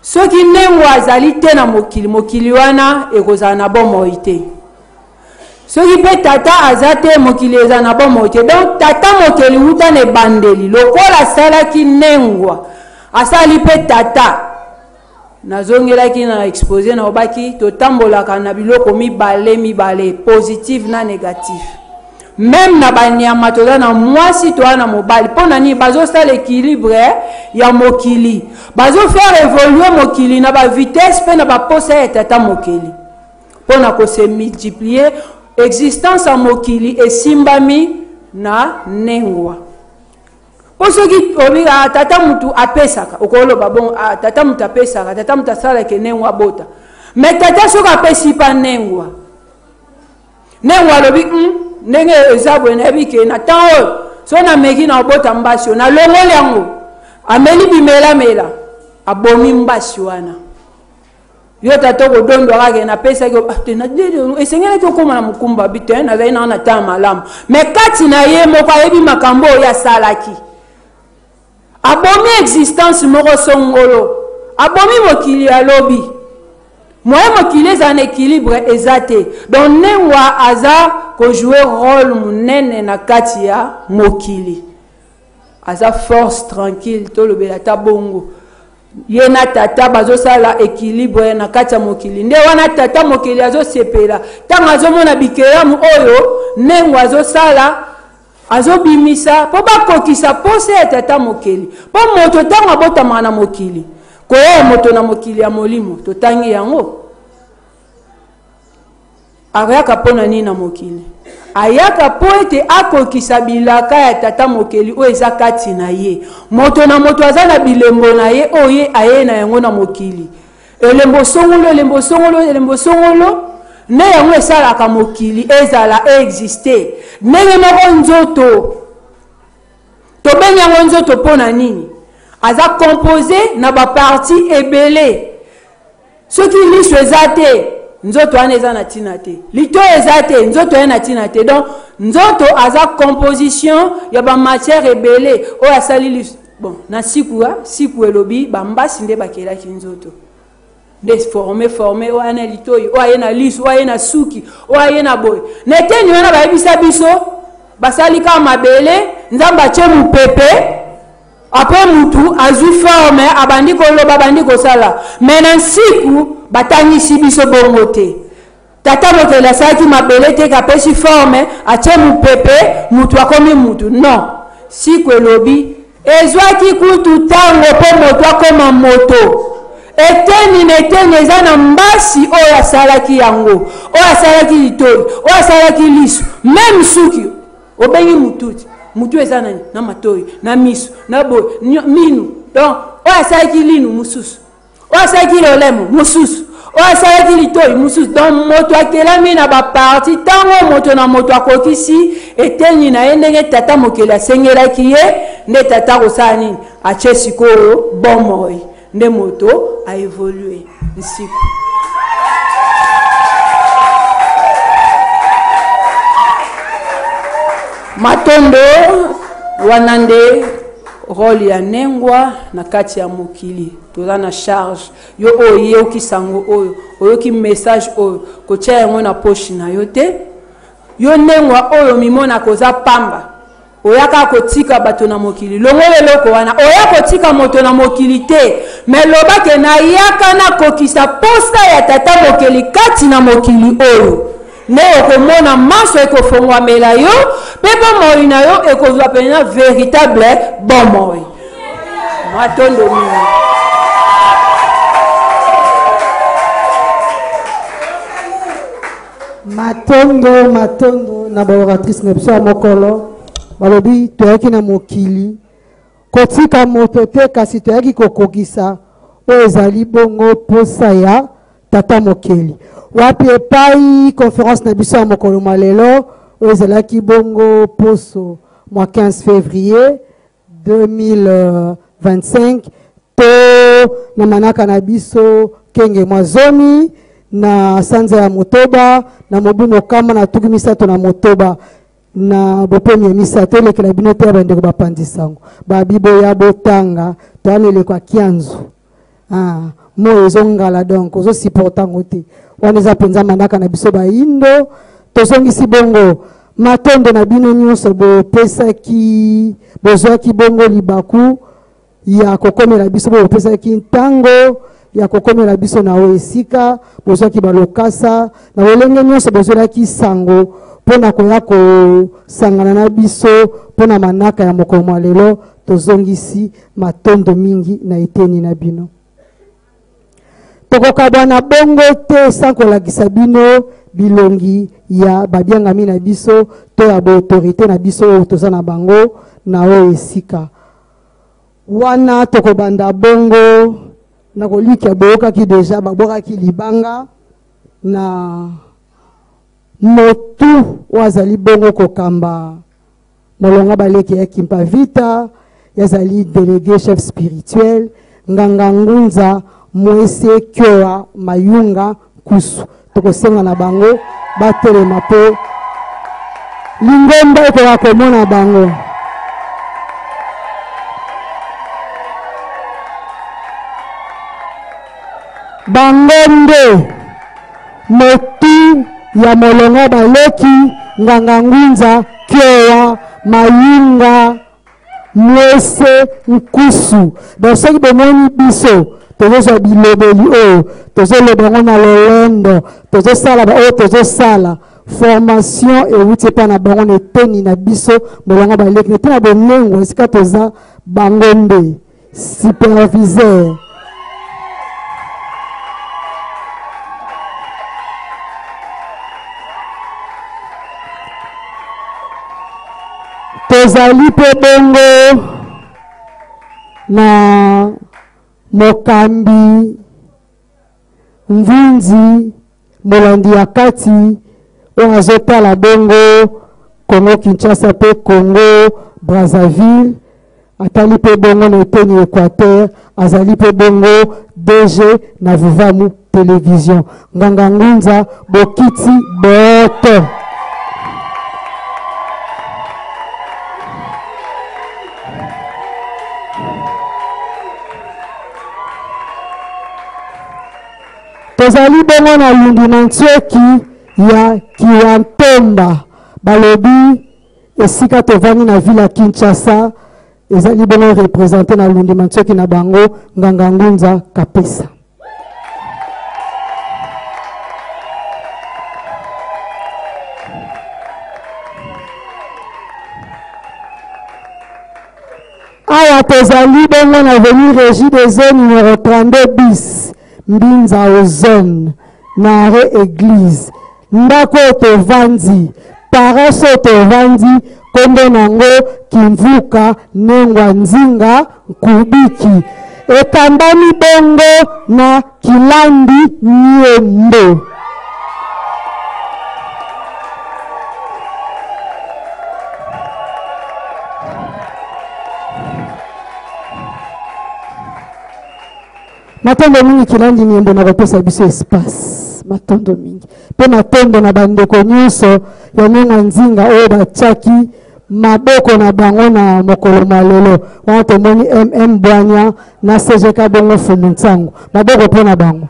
Soki nengwa azali te na mokili, mokili wana ekozala na bomoi te. Soki mpe tata aza te, mokili ezala na bomoi te. Donc tata mokeli wuta na ebandeli lokola asalaki nengwa, asali mpe tata. Nazongelaki na expose, nalobaki totambolaka na biloko mibale mibale, positif na négatif. Même na banyama toza na mwasi, toza na mobali. Mpo na nini? Bazosala équilibre ya mokili, bazofaire évoluer mokili na bavitesse mpe na baposa ya tata mokeli mpo na kose multiplier. Existence ya mokili esimbami na nengwa. Mpo soki obi ah, tata mutu apesaka, okoloba bon, ah, tata mutu apesaka, tata mutu asalaka nengwa abota. Mais tata soki apesi pa nengwa, nengwa alobi ndenge eza boye nayebi ke na temps oyo so nameki na obota mbasi oyo nalongoli yango, ameli bimelamela, abomi mbasi wana. Yo tata okodondwa kaka napesaki ah, te, esengelaki okóma na mokumba bi te, nazali nanga na temps malamu. Mais kati na ye moko ayebi makambo oyo asalaki. Abomi existence moko songolo, abomi mokili ya lobi. Moye mokili ezala na équilibre eza te. Donc nengwa aza kojouer rôle monene na kati ya mokili. Aza force tranquille, tolobela ta bongo. Ye na tata bazosala équilibre na kati ya mokili. Nde wana tata mokili azosepela ntango azomona bikelamu oyo nengo azosala, azobimisa mpo bakokisa posa ya tata mokeli. Mpo moto ntango abotamaka na mokili, koya ya moto na mokili ya molimo, totangi yango. Ayaka mpo na nini na mokili? Ayaka mpo ete akokisa bilaka ya tata mokeli oyo eza kati na ye. Moto na moto aza na bilembo na ye oyo ye aye na yango na mokili. Elembo songolo, elembo songolo, elembo songolo, nde yango esalaka mokili ezala existe. Ndenge moko nzoto, tobengi yango nzoto mpo na nini? Aza compose na ba parties ebele. Soki liso eza te, nzoto wana eza na tina te. Litoyi eza te, nzoto eza na tina te. Donc nzoto aza composition ya ba matière ebele oyo asali liso. Bon, na siku, ha, siku elobi ba mbasi nde bakelaki nzoto. Nde forme, forme, oyo na litoyi, oyo aye na liso, oyo aye na suki, oyo aye na boye. Na eteni wana bayebisa biso, basali kaka mabele, Nzambe atie mopepe, Après mutu azwi forme, abandi koloba, abandi kosala. Mais na nsiku batangisi biso bongo te. Tata mokeli asalaki mabele te kapesi forme, atie mopepe, mutu akomi mutu. Non. Siku elobi ezwaki kutu tango po moto akoma moto. Eteni na eteni eza na mbasi oyo asalaki yango, oyo asalaki litoi, oyo asalaki liso, meme suki. Obengi mutu ti, mutu eza nani? Na matoyi, na miso, na boye, minu. Donc oyo asalaki linu mosusu, oyo asalaki lolemo mosusu, oyo asalaki litoyi mosusu. Donc moto akelami na ba partie. Ntango moto na moto akokisi eteni na ye ndenge tata mokeli asengelaki ye, nde tata akosala nini? Atie sikoyo bomoi, nde moto a évoluer nsiku. Matondo wana nde role ya nengwa na kati ya mokili. Toza na charge. Yo oyo oyoki sango oyo, oyoki message oyo, kotia yango na poche na yo te. Yo nengwa oyo mimona koza pamba, oyaka kotika bato na mokili, longola eloko wana. Oya kotika moto na mokili te, me loba ke nayaka nakokisa posa ya tata mokeli kati na mokili oyo. Nde okomona manso ekofongwamela yo, mpe bomoi na yo ekozwa mpenza véritable bomoi. Matondo mingi. Matondo, matondo na ba oratrice na biso ya mokolo. Balobi toyaki na mokili kotika moto te, kasi toyaki kokokisa oyo ezali bongo posa ya tata mokeli. Wapi epai conférence na biso ya mokolo mwa lelo oyo ezalaki bongo poso mwa 15 février 2025 to na manaka na biso kenge mwa zomi na sanza ya motoba na mobu mokama na tuku misato na motoba na bopemi ya misato. Elekela bino te ya bandeko bapanzi sango babibo ya botanga toana eleko ya kianzu. Moyo ezongala, donc ozosupporta yango te. Wana eza mpenza manaka na biso bayindo. Tozongisi bongo matondo na bino nyonso bopesaki, bozwaki bongo libaku ya kokomela biso, bopesaki ntango ya kokomela biso na oyo esika bozwaki balokasa na lolenge nyonso, bozwelaki sango mpona koya kosangana na biso mpona manaka ya mokolo mwa lelo. Tozongisi matondo mingi na eteni na bino. Tokokabwana bongo te sans kolakisa bino bilongi ya babiangami na biso to ya ba autorité na biso oyo toza na bango na oyo esika. Wana tokobanda bongo na kolikia boyokaki deja babwakaki libanga na motu oyo azali bongo kokamba molonga baleki ya Kimpa Vita, yazali delege chef spirituel Nganga Ngunza Mwese Kyoa Mayunga Nkusu. Tokosenga na bango batelema mpo lingomba ekoka komona bango. Bango nde motu ya molongo baleki Nganga Ngunza Kyoa Mayunga Mwese Nkusu. Donc soki bomoni biso tozozwa bilobeli oyo tozoloba yango na lolendo, tozosala ba oyo tozosala formation ewuti epai na bango na eteni na biso molongo baleki na eteni ya bonengo esika toza bango nde superviseur. Tozali mpe bongo na mokambi Mvunzi molandi ya kati oyo azotala bongo Congo Kinshasa mpe Congo Brazzaville, atali mpe bongo na eteni Equateur, azali mpe bongo DG na Vuvamu Television. Nganga Ngunza bokiti boto. Tozali bongo na Lundu na Ntioki ya Kiwantomba, balobi esika tovandi na ville ya Kinshasa ezali bongo represente na Lundi Mantioki na bango Nganga Ngunza Kapesa. Awa tozali bongo na avenue Régie des Eaux numéro 32 bis Mbinza Ozone na arrêt église. Ndako oyo tovandi, paroisse oyo tovandi, kombo nango Kimvuka Nengwa Nzinga Nkubiki. Ekambami bongo na Kilandi Nyembo. Matondo mingi Kilandi Nyembo na kopesa biso espace. Matondo mingi. Pe matondo na bandeko nyonso ya Nengwa Nzinga oyo batiaki maboko na bango na mokolo mwa lelo. Wana tomoni MM Bwanya na CGK bongo Mfumu Nsangu. Maboko mpo na bango.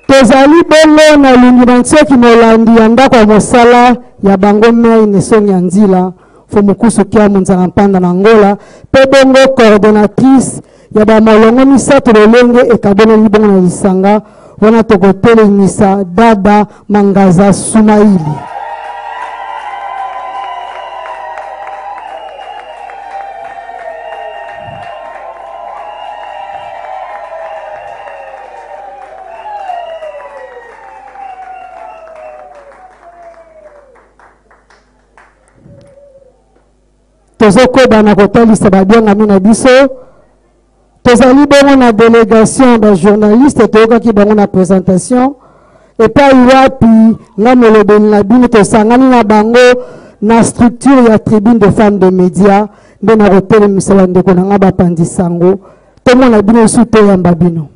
Tozali bongo na Lungi na Ntioki molandi ya ndako ya mosala ya bango mei Nesongi ya Nzila, Mfumu Kusu Kiamu Nzala Mpanda na Angola, pe bongo coordonnatrice ya ba molongo misato lolenge ekaboneli bongo na lisanga wana tokotelemisa Dada Mangaza Sumaili. Tozokoba na kotalisa babiangami na biso. Tozali bongo na delegation ba journaliste, toyokaki bango na presentation epai wapi nga molobeli na bino tosangani na bango na structure ya tribune de femmes de media nde nakotelemisa bandeko na nga bapanzi sango tomona bino lisusu toyamba bino.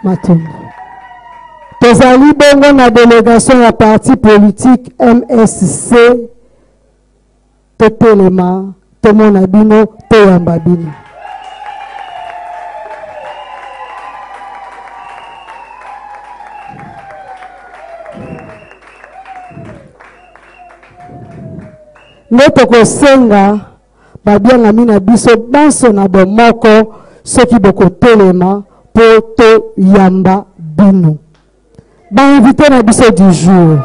Matondo. Tozali bongo na delegation ya parti politique MSC. Totelema, tomona bino, toyamba bino. Nde tokosenga babiangami na biso banso na bomoko soki bokotelema mpo toyamba bino. Ba invité na biso du jour.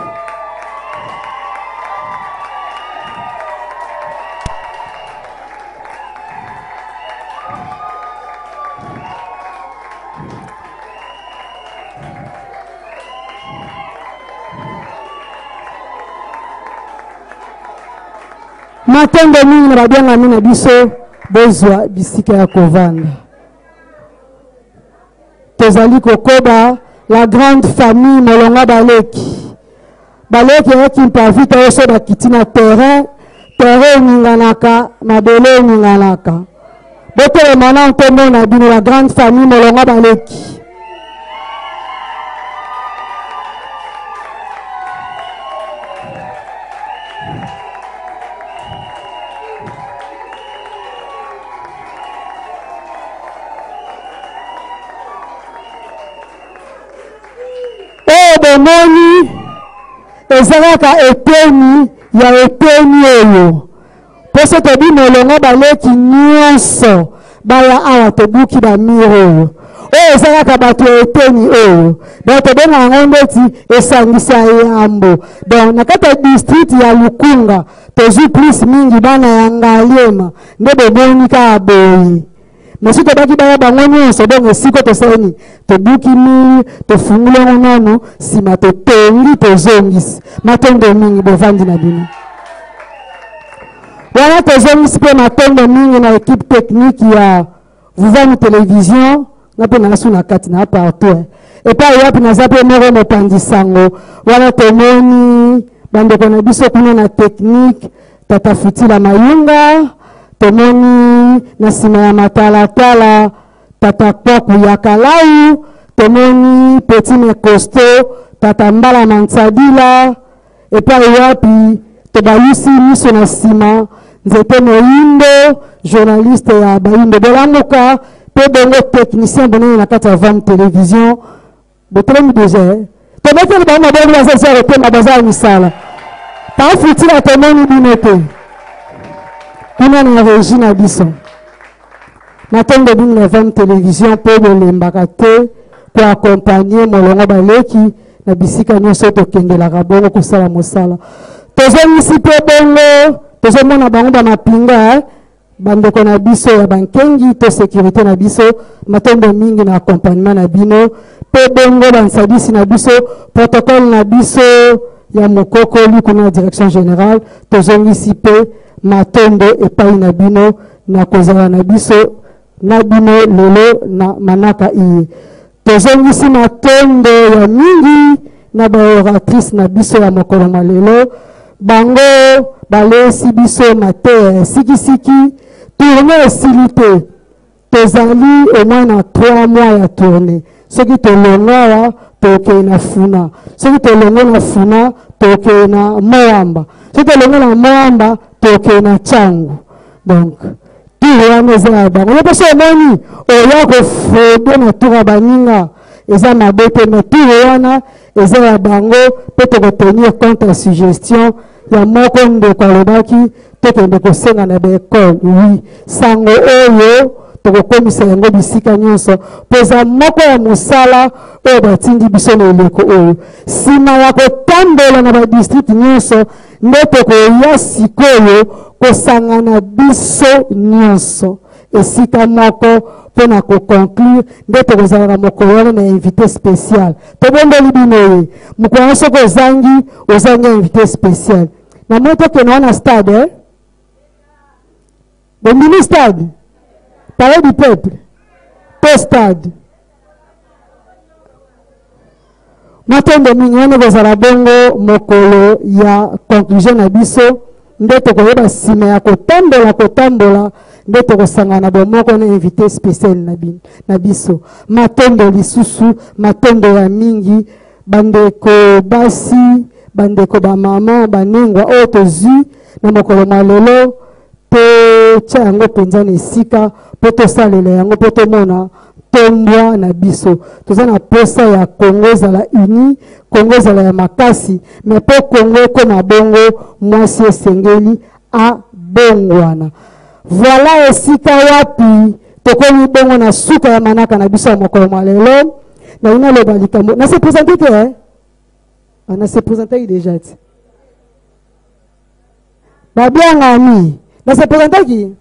Matondo mingi na babiangami na biso, bozwa bisika ya kovanda. Tozali kokoba la grande famille molonga baleki. Baleki ya Kimpa Vita oyo so bakiti na terrain, terrain eninganaka, mabele eninganaka. Botelema na nkombo na bino la grande famille molonga baleki. Oyo bomoni eza kaka eteni ya eteni oyo mpo so tobi molongo baleki nyonso baya awa tobuki bamire oyo oyo eza kaka bato ya eteni oyo donc tobenga yango ndeti esangisa yambo donc na kati ya district ya lukunga tozwi plus mingi bana ya ngaliema nde bomoni kaka boye Mais soki tobaki baya bango nyonso donc esika tosali nini tobuki mur tofunguli yango nano nsima totongi tozongisi matondo mingi bovandi na bino wana tozongisi mpe matondo mingi na ekipe technique ya vuvani television nga mpe nasu na kati na partout eh. Epai wapi naza mpe moko mopanzi sango wana tomoni bandeko na biso kuna na technique tata Futila Mayunga, tomoni na nsima ya matalatala tata Kwaku ya Kalau, tomoni petit mais costaud tata Mbala Mansadila, epai wapi tobalusi miso na nsima nzete moyindo journaliste ya bayindo bolamuka mpe bongo technicien bonene na kati ya vam television botelemi deja eh? tobeteli bango maboko baza eza kotema baza ya misala pafutila tomoni bino te kuna na régie na biso matondo bino na vam television mpo bolembaka te koakompagne molongo baleki na bisika nyonso tokendelaka bongo kosala mosala tozongisi mpe bongo tozomona bango bamapinga eh? bandeko na biso ya bankengi to sécurité na biso matondo mingi na accompagnement na bino mpe bongo bansadisi na biso protocole na biso ya mokokoli kuna na direction générale tozongisi mpe matondo epai na bino na kozala na biso na bino lelo na manaka iye. Tozongisi matondo ya mingi na ba oratrice na biso ya mokolo mwa lelo. Bango baleisi biso mateya ya sikisiki. Tournee esili te. Tozali au moins na 3 mois ya tournee. Soki tolongwe awa tokei na Funa. Soki tolongwe na Funa tokei na Moamba. Soki tolongwe na Moamba tokei na Tshangu. Donc Tour wana eza ya bango. Yo pe soki omoni oya ko frauder na tour ya baninga eza mabe te mais tour wana eza ya bango pe toko tenir compte ya suggestion ya moko ndeko alobaki tokende kosenga na ba ecole. Oui, sango oyo tokokomisa yango bisika nyonso mpo eza moko ya mosala oyo batindi biso na eleko oyo. Nsima ya kotambola na ba district nyonso Nde tokoya sikoyo kosangana biso nionso esika moko mpo na ko conclure, nde tokozalaka mokolo wana na invite special. Tobondeli bino ye. Mokolo yango soki ozangi, ozangi invite special. Namoni tokende wana stade, eh? Bondimi stade? Palais du peuple to stade? Matondo mingi wana ekozala bongo mokolo ya conclusion na biso nde tokoyeba nsima ya kotambola kotambola nde tokosangana bomoko na invité spécial na, na biso. Matondo lisusu, matondo ya mingi bandeko basi, bandeko bamama, banengwa oyo tozwi na mokolo mwa lelo Totya yango mpenza na esika mpo tosalela yango mpo tomona ntombwa na biso. Toza na posa ya Congo ezala uni, Congo ezala ya makasi, mais mpo Congo ekoma bongo, mwasi esengeli abongwana. Voilà esika wapi tokomi bongo na suka ya manaka na biso ya mokolo mwa lelo. Nalingi naloba likambo, na se presenter te eh? Ah, na se presentaki deja ti. Babiangami na se presentaki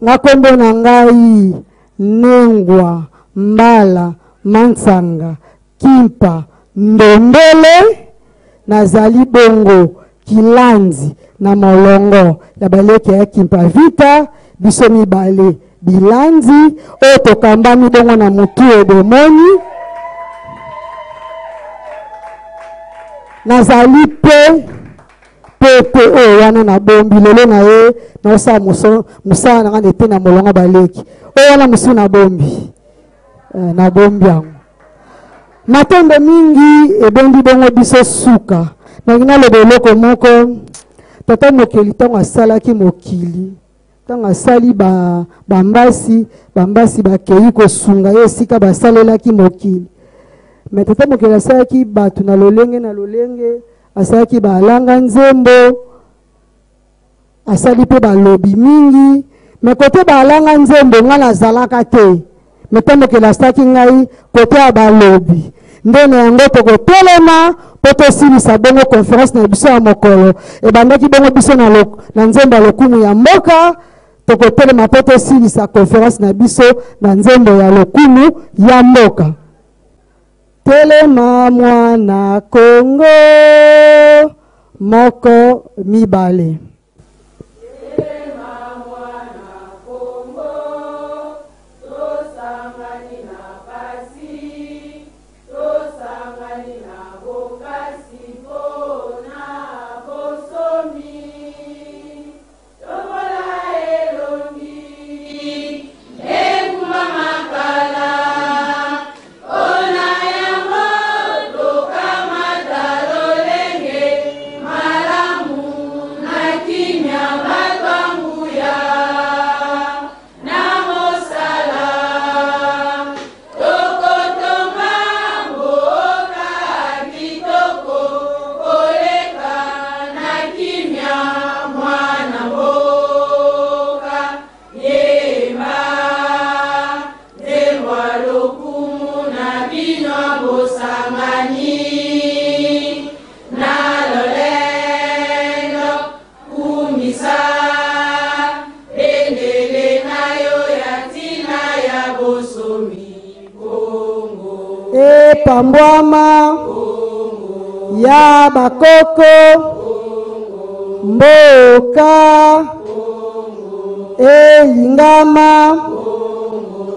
nga kombo na ngai Nengwa Mbala Mansanga Kimpa Ndombele nazali bongo. Kilandi na molongo ya baleki ya Kimpa Vita, biso mibale bilandi oyo tokambami bongo na motu oyo bomoni. Nazali pe pepe oyo wana nabombi lelo na ye naosala mosala na ngai na ete na molongo baleki oyo wana mosusu nabombi eh, nabombi yango. Matondo mingi ebombi bongo biso suka. Nalingi naloba eloko moko. Tata Mokeli ntango asalaki mokili, ntango asali ba, bambasi, bambasi bakei kosunga ye esika basalelaki mokili. Me Tata Mokeli asalaki bato na lolenge na lolenge, asalaki baalanga nzembo, asali mpe balobi mingi me kote baalanga nzembo ngai nazalaka te me ntango mokili asalaki ngai kote ya balobi nde na yango tokotelema mpo tosilisa bongo konferense na biso ya mokolo ebandaki bongo biso na, na nzembo ya lokumu ya mboka tokotelema mpo tosilisa konferense na biso na nzembo ya lokumu ya mboka Telema mwana Congo moko mibale. Telema mwana Congo tosangani na pasi tosangani na bokasi po na bosomi Tombola elongi ekumbama kala Ona yango tokamata lolenge malamu na kimia bato ya nguya na mosala Tokotonga mboka kitoko koleka na kimia mwana mboka yemba nzembo ya lokumu na bino ya bosangani na lolendo Kumisa bendele na yo ya ntina ya bosomi Congo. Epambwama ya bakoko mboka elingama.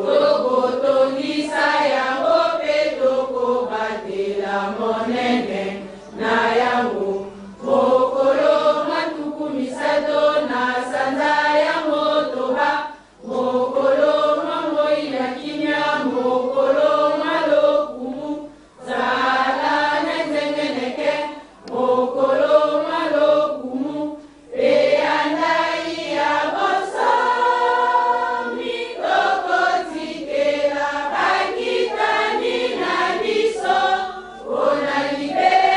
Tokotondisa yango mpe tokobatela monene na yango. Mokolo mwa 30 na sanza ya motoba, mokolo mwa moi na kimia, mokolo mwa lokumu, zala na nzeneneke, mokolo mwa lokumu, mpe ya ndai ya bonsomi, tokotikela bakitani na biso mpo na libela.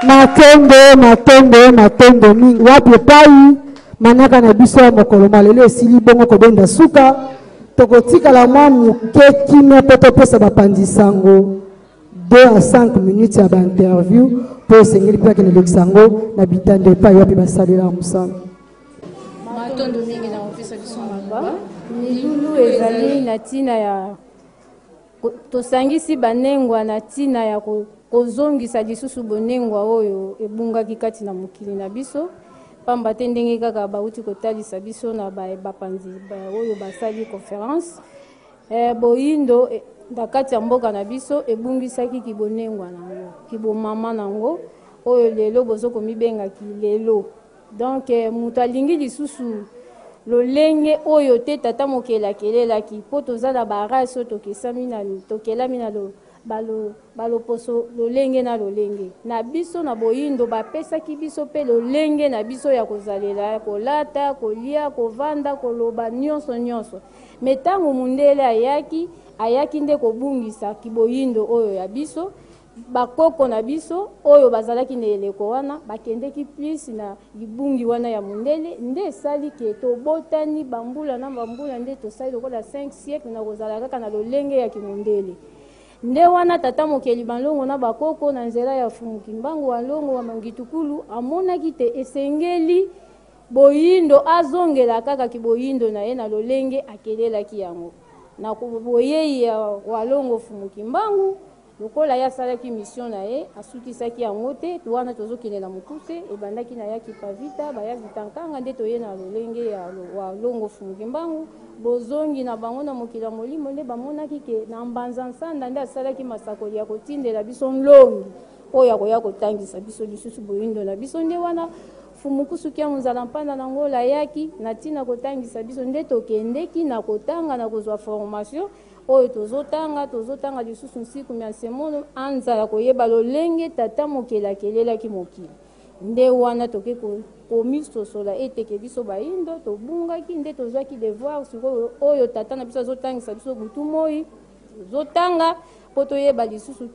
Matondo, matondo, matondo mingi. Wapi epai manaka na biso ya mokolo mwa lelo esili bongo kobenda suka, tokotikala mwa moke kimia mpo topesa bapanzi sango 2 à 5 minutes ya bainterview mpo esengeli mpe akende lekisa yango na bitando epai wapi basalelaka mosala. Matondo mingi na kopesa biso maloba. Milulu ezali na ntina ya tosangisi banengwa na ntina ya kozongisa lisusu bonengwa oyo ebungaki kati na mokili na biso, pamba te ndenge kaka bauti kotalisa biso na bapanzi oyo basali conference eh, boyindo eh, na kati ya mboka na biso ebungisaki kibonengwa na yango kibomama na yango oyo lelo bozo komibenga kilelo. Donc moto alingi lisusu lolenge oyo te tata mokeli akelelaki mpo toza na ba race oyo tokesami na tokelami na lo, balo, baloposo lolenge na lolenge na biso na boyindo bapesaki biso mpe lolenge na biso ya kozalela kolata kolia kovanda koloba nyonso nyonso me ntango mundele ayaki ayaki nde kobungisa kiboyindo oyo ya biso Bakoko na biso oyo bazalaki na eleko wana bakendeki plus na libungi wana ya mundele nde esali ke tobotani bambula na bambula nde tosali lokola 5 siècle na kozala kaka na lolenge ya kimundele. Nde wana tata mokeli Banlongo na bakoko na nzela ya Fumu Kimbangu wa Nlongo wa Mangitukulu amonaki te esengeli boyindo azongela kaka kiboyindo na ye na lolenge akelelaki yango. Na boyei ya Walongo Mfumu Kimbangu, lokola ye asalaki mission na ye, asukisaki yango te, wana tozokende na mokuse, ebandaki na ya Kimpa-Vita, baya Vita Nkanga, nde toye na lolenge ya Walongo Mfumu Kimbangu, bozongi na bango na mokili ya molimo, nde bamonaki ke na Mbanza Nsanda nde asalaki masakoli ya kotindela biso nlongi oyo akoya kotangisa biso lisusu boyindo na biso, nde wana Mfumu Kusu Kiamu Nzala Mpanda na Ngola ayaki na tina kotangisa biso, nde tokendeki na kotanga na kozwa formation oyo tozotanga, tozotanga lisusu nsiku mya nsemono anza ya koyeba lolenge tata mokeli akelelaki mokili. Nde wana toke komisosola ete ke biso bayindo tobungaki, nde tozwaki devoir sikoyo oyo tata na biso azotangisa biso butu moi, tozotanga mpo toyeba lisusu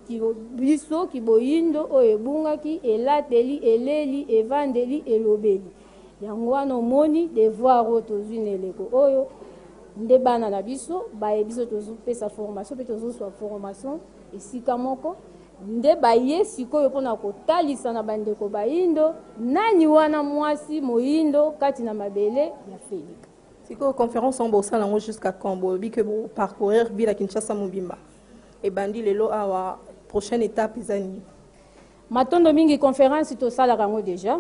biso kiboyindo oyo ebungaki, elateli, eleli, evandeli, elobeli. Yango wana omoni devoir oyo tozwi na eleko oyo, nde bana na biso baye biso tozopesa formation mpe tozozwa formation esika moko, nde baye sikoyo mpo na kotalisa na bandeko bayindo nani wana mwasi moyindo kati na mabele ya Felika. Sikoyo conference yango bosala yango jusqu'à quand? Bolobi que bo parcourir ville ya Kinshasa mobimba. Ebandi lelo awa, prochaine étape eza nini? Matondo mingi, conference tosalaka yango dejà.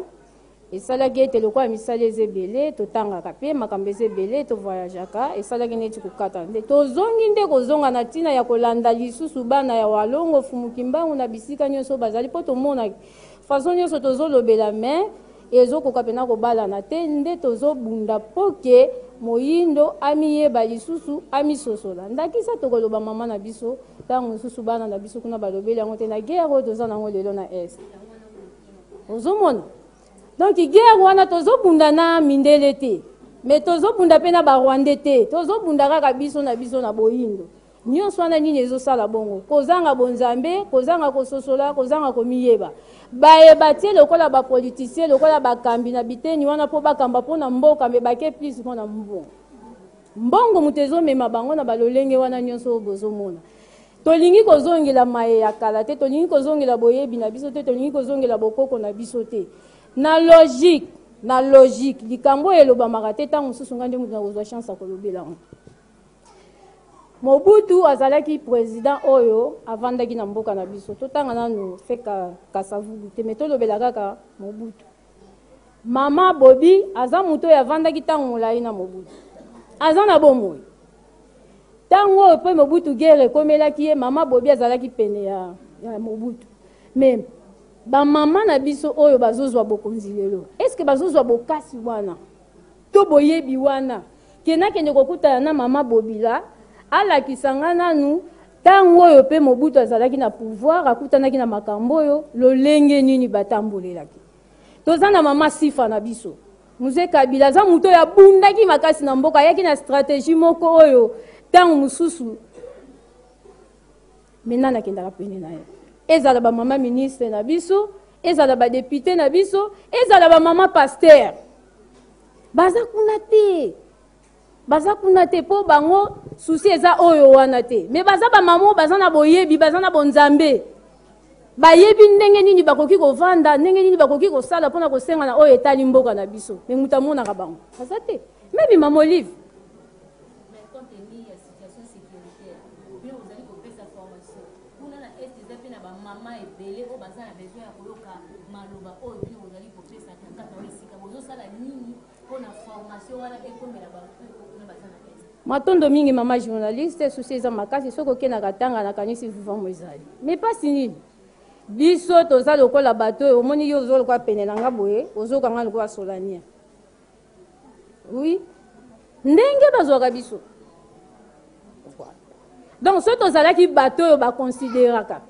Esalaki ete lokola misala eza ebele, totangaka pe makambo eza ebele, to voyageaka, esalaki neti kokata. Nde tozongi nde kozonga na tina ya kolanda lisusu bana ya Walongo, Mfumu Kimbangu na bisika nionso bazali po tomonaki façon nionso tozolobela mais ezokoka pena kobalana te, nde tozobunda po ke moyindo amiyeba lisusu, amisosola. Ndakisa tokoloba mama na biso, tango mosusu bana na biso kuna balobeli yango te na guerre oyo toza na yango lelo na Est. Ozomona? Donc guerre wana tozobunda na mindele te, mais tozobunda pe na ba Rwandais te, tozobunda kaka biso na biso na boyindo. Nionso wana nini ezosala bongo? Kozanga bonzambe, kozanga kososola, kozanga komiyeba. Baye batie lokola ba politiciens, lokola bakambi na biteni wana po bakamba po na mboka, mais bake plus po na mbongo. Mbongo moto ezomema bango na balolenge wana nionso oyo bozomona. Tolingi kozongela maye ya kala te, tolingi kozongela boyebi na biso te, tolingi kozongela bokoko na biso te. Na logique, na logique, likambo oyo elobamaka te, tango mosusu ngai nde moto nakozwa chance ya kolobela yango. Mobutu azalaki president oyo avandaki na mboka na biso. Totanga nanu fe Kasavubu te, mais tolobela kaka Mobutu. Mama Bobi aza moto oyo avandaki ntango molai na Mobutu. Aza na bomoi. Ntango oyo mpe Mobutu guerre ekomelaki ye, mama Bobi azalaki pene ya Mobutu. Mais ba mama na biso oyo bazozwa bokonzi lelo, est-ce que bazozwa bokasi wana to boyebi wana ke nakende kokutana na mama Bobila alakisa nga nanu ntango oyo mpe Mobutu azalaki na pouvoir, akutanaki na makambo oyo lolenge nini batambolelaki. Toza na mama Sifa na biso. Mzee Kabila aza moto oyo abundaki makasi na mboka, ayaki na stratégie moko oyo ntango mosusu me nani akendaka pene na ye? Ezala ba mama ministre na biso, ezala ba député na biso, ezala ba mama pasteur, baza kuna te, baza kuna te po bango souci eza oyo wana te, mais baza ba mama oyo baza na boyebi, baza na bonzambe, bayebi ndenge nini bakoki kovanda, ndenge nini bakoki kosala mpona kosenga na oyo etali mboka na biso, mais moto amonaka bango aza te. Meme mama Olive. Mais compte tenu ya situation securitaire, bino bozali kopesa formation kuna na Est, eza pe na ba mama ebele oyo baza na besoin ya koyoka maloba oyo bino bozali kopesa na kati ya esika. Bozosala nini pona formation wana ekomela bango pe kuna baza na Est? Matondo mingi mama journaliste, souci eza makasi, soki oke na Katanga nakanisi vivant ezali. Mais pasi nini? Biso toza lokola bato oyo omoni yo ozo lokola pene na nga boye, ozoka nga lokola solania. Oui, ndenge bazwaka biso. Donc soki tozalaki bato oyo baconsideraka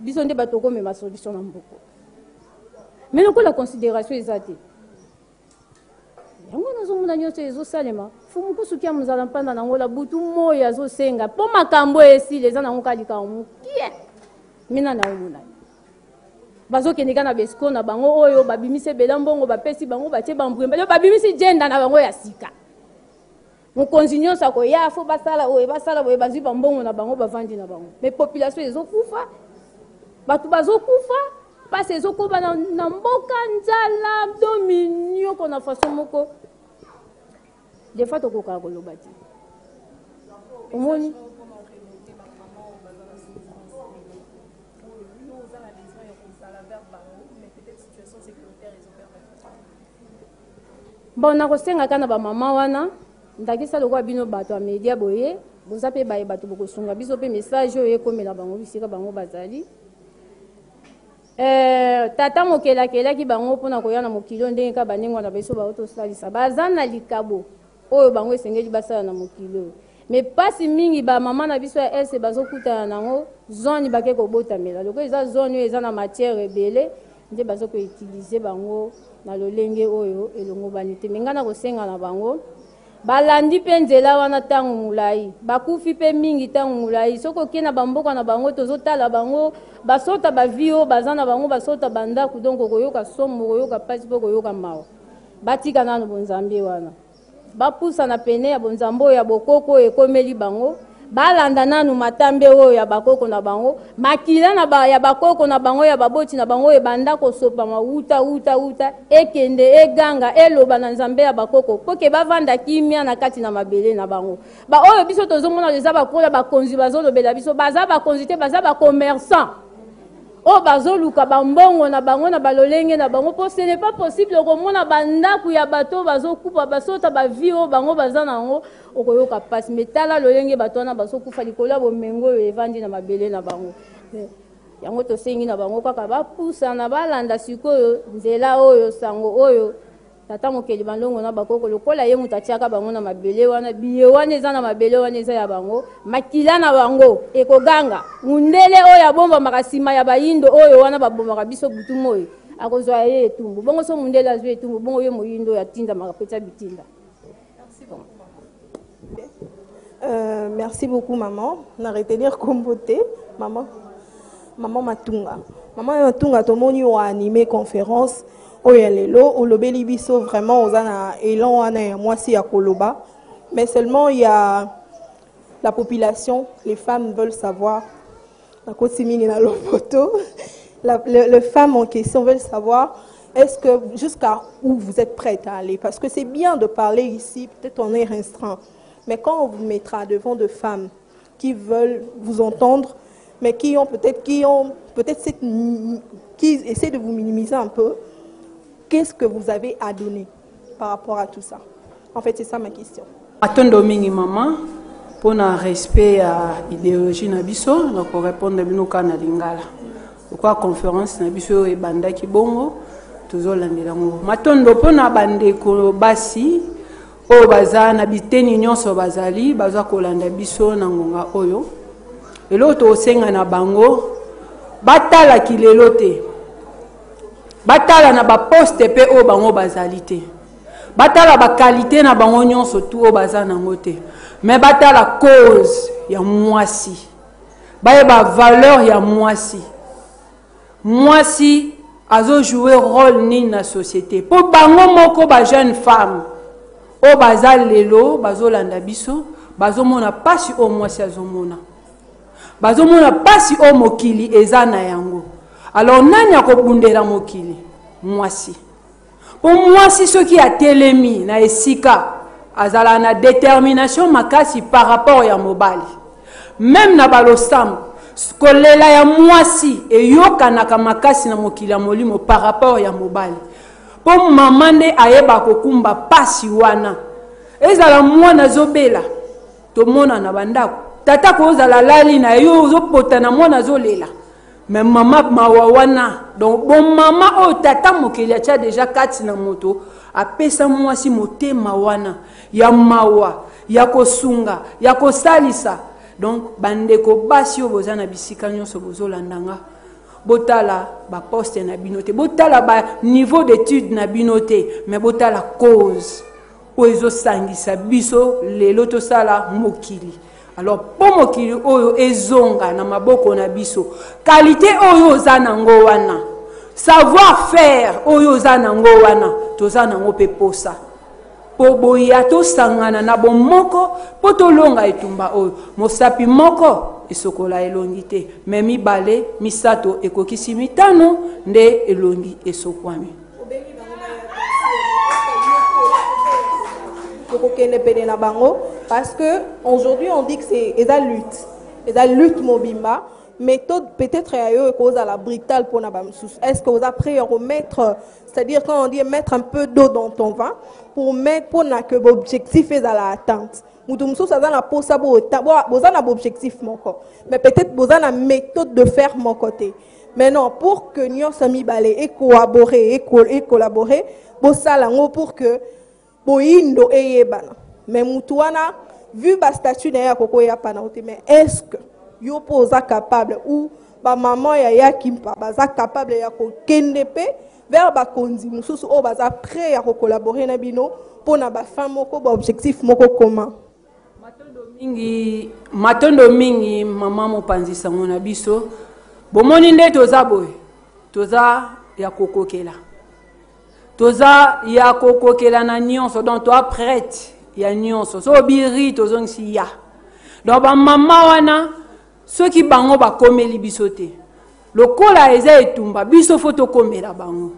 biso nde bato okomema solution na mboka. Mais lokola considération eza te, yango nazomona nyonso ezosalema. Fumukusu kia mozala mpanda na ngola butu moi azosenga mpo makambo esila, eza nango kaka likambo mokie. Mina na omona bazokende kaka na besco na bango oyo babimisi ebele mbongo, bapesi bango, batie bambwemba, babimisi jenda na bango ya sika. Mokonzi nyonso akoya fo basala oyo, basala boye, bazwi bambongo na bango, bavandi na bango, mais population ezokufa, bato bazokufa, pasi ezokoba na mboka, nzala to minyoko na façon moko des fois tokokaka koloba te. Omoni? Bon, nakosenga kaka na bamama wana, ndakisa lokola bino bato ya media boye, boza mpe baye bato bokosunga biso mpe message oyo ekomela bango bisika bango bazali. Eh, tata mokeli akelaki bango mpo na koya na mokili oyo ndenge kaka baningwa na biso bao tosalisa baza na likabo oyo bango esengeli basala na mokili oyo. Me pasi mingi ba mama na biso ya est bazokutana nango zone bake kobotamela lokola eza zone oyo eza na matière ebele nde bazo ko utiliser bango na lolenge oyo elongobani te. Me ngai nakosenga na bango balandi mpe nzela wana ntango molai, bakufi mpe mingi ntango molai. Soki oke na bamboka na bango, tozotala bango basota bavi oyo baza na bango, basota bandako, donc okoyoka somo, okoyoka mpasi mpe okoyoka mawa. Batika nano bonzambe wana, bapusana pene ya bonzambe oyo ya bokoko oyo ekomeli bango, balanda nanu matambe oyo ya bakoko na bango, makila na ba, ya bakoko na bango ya baboti na bango oyo ebanda kosopama wuta wuta wuta, ekende eganga eloba na nzambe ya bakoko mpo ke bavanda kimia na kati na mabele na bango. Ba oyo biso tozomona eza bakola bakonzi bazolobela biso, baza bakonzi te, baza ba commerçant oyo bazoluka bambongo na bango na balolenge na bango, mpo ce n'est pas possible okomona bandako ya bato oyo bazokufa basota bavie oyo bango baza na yango, okoyoka mpasi. Me tala lolenge bato wana bazokufa likolo ya bomengo oyo evandi na mabele na bango. Yango tosengi na bango kaka bapusana, balanda sikoyo nzela oyo, sango oyo Tata mokeli bandongo na bakoko, lokola ye moto atiaka bango na mabele wana, biye wana eza na mabele wana eza ya bango, makila na bango ekoganga. Mundele oyo abombamaka nsima ya bayindo oyo wana babomaka biso butu moi, akozwa ye etumbu. Bongo so mundele azwi etumbu, bongo ye moyindo oyo atindamaka mpe tia bitinda. Merci beaucoup maman. Na retenir kombo te maman. Maman Matunga. Maman Matunga tomoni o animer conférence oyo ya lelo olobeli biso vraiment oza na élan wana ya mwasi ya koloba. Mais seulement il y a la population, les femmes veulent savoir. Nakoti mingi na lopoto. Les femmes en question veulent savoir est-ce que jusqu'à où vous êtes prête à aller? Parce que c'est bien de parler ici, peut-être on est restreint. Mais quand on vous mettra devant de femmes qui veulent vous entendre, mais qui ont peut-être, qui ont peut-être cette, qui essaient de vous minimiser un peu, qu'est-ce que vous avez à donner par rapport à tout ça? En fait, c'est ça ma question. Matondo mingi maman pona respect ya idéologie na biso, na ko répondre bino kaka na lingala. Lokola conférence na biso oyo ebandaki bongo, tozolandela yango. Matondo pona bandeko basi oyo baza na biteni nyonso bazali baza kolanda biso na ngonga oyo. Eloko tokosenga na bango, batala kilelo te, batala na ba poste pe oyo bango bazali te, batala ba qualité na bango nyonso tu oyo baza nango te, mais batala cause ya mwasi, bayeba valeur ya mwasi. Mwasi azo jouer rôle nini na société? Po bango moko ba jeune femme oyo baza lelo bazolanda biso, bazomona pasi oyo mwasi azomona, bazomona pasi oyo mokili eza na yango. Alors nani akobundela mokili? Mwasi. Po mwasi soki atelemi na esika azala na détermination makasi par rapport ya mobali. Même na balosambo, kolela ya mwasi eyokanaka makasi na mokili ya molimo par rapport ya mobali. Po mama nde ayeba kokumba pasi wana. Ezala mwana azobela, tomona na bandako. Tata kozala lali na yo, ozopota na mwana azolela. Mais mama mawa wana, donc bon mama oyo tata mokeli atia déjà kati na moto, apesa mwasi motema wana ya mawa, ya kosunga, ya kosalisa. Donc bandeko basi oyo boza na bisika nyonso bozolanda nga, botala ba poste na bino te, botala ba niveau d'étude na bino te, mais botala cause oyo ezosangisa biso lelo tosala mokili. Alors po mokili oyo ezonga na maboko na biso, qualité oyo oza nango wana, savoir faire oyo oza nango wana, toza nango pe posa. Po boya tosangana na bomoko po tolonga etumba oyo. Mosapi moko esokola elongi te, mais mibale, misato ekokisi mitano nde elongi esokwami. Tokokende pene na bango. Parce que aujourd'hui on dit que c'est eza lutte. Eza lutte mobimba. Méthode peut-être ya yo ekozala brutal pona ba mosusu. Est-ce que oza prêt à remettre, c'est-à-dire quand on dit mettre un peu d'eau dans ton vin pour mettre pona que objectif ezala atteinte. Mutu mosusu aza na posa bo boza na objectif moko. Mais peut-être boza na méthode de faire moko te. Maintenant, pour que nyonso mibale ecollaborer, ecollaborer, bosala yango pour que boyindo eyebana. Mais mutu wana, vu ba statut na ye akoki koya pana te, mais est-ce que yo mpo oza capable ou ba maman ya ya Kimpa baza capable ya kokende mpe vers bakonzi mosusu oyo baza prêt ya kocollaborer na bino mpona ba fin moko, ba objectif moko commun? Mingi matondo mingi, mama mopanzi sango na biso. Bomoni nde toza boye, toza ya kokokela, toza ya kokokela na nyonso. Donc toa prête ya nyonso. So obiri tozongisi ya. Donc bamama wana, soki bango bakomeli biso te, lokola eza etumba, biso fo tokomela bango,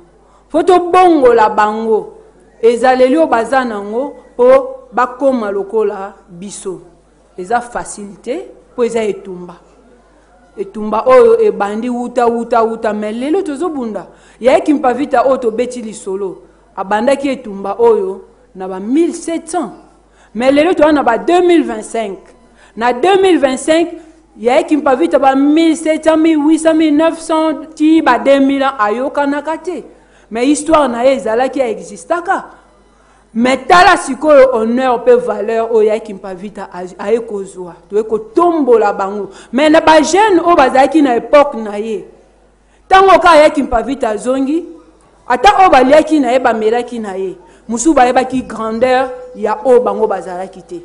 fo tobongola bango ezaleli oyo baza nango mpo bakóma lokola biso. Eza facile te mpo eza etumba, etumba oyo ebandi wuta wuta wuta. Mais lelo tozobunda. Yaya Kimpa Vita oyo tobeti lisolo abandaki etumba oyo na ba 1700, mais lelo toza na ba 2025. Na 2025, Yaya Kimpa Vita, ba 1700, 1800, 1900 ti ba 2000 ans, ayokanaka te, mais histoire na ye ezalaki, aexistaka. Mais tala sikoyo honneur mpe valeur oyo ya Kimpa Vita aye kozwa. Toye kotombola bango. Mais na bajeune oyo bazalaki na époque na ye, ntango kaka ya Kimpa Vita azongi, ata oyo baliaki na ye, bamelaki na ye, mosusu bayebaki grandeur ya oyo bango bazalaki te.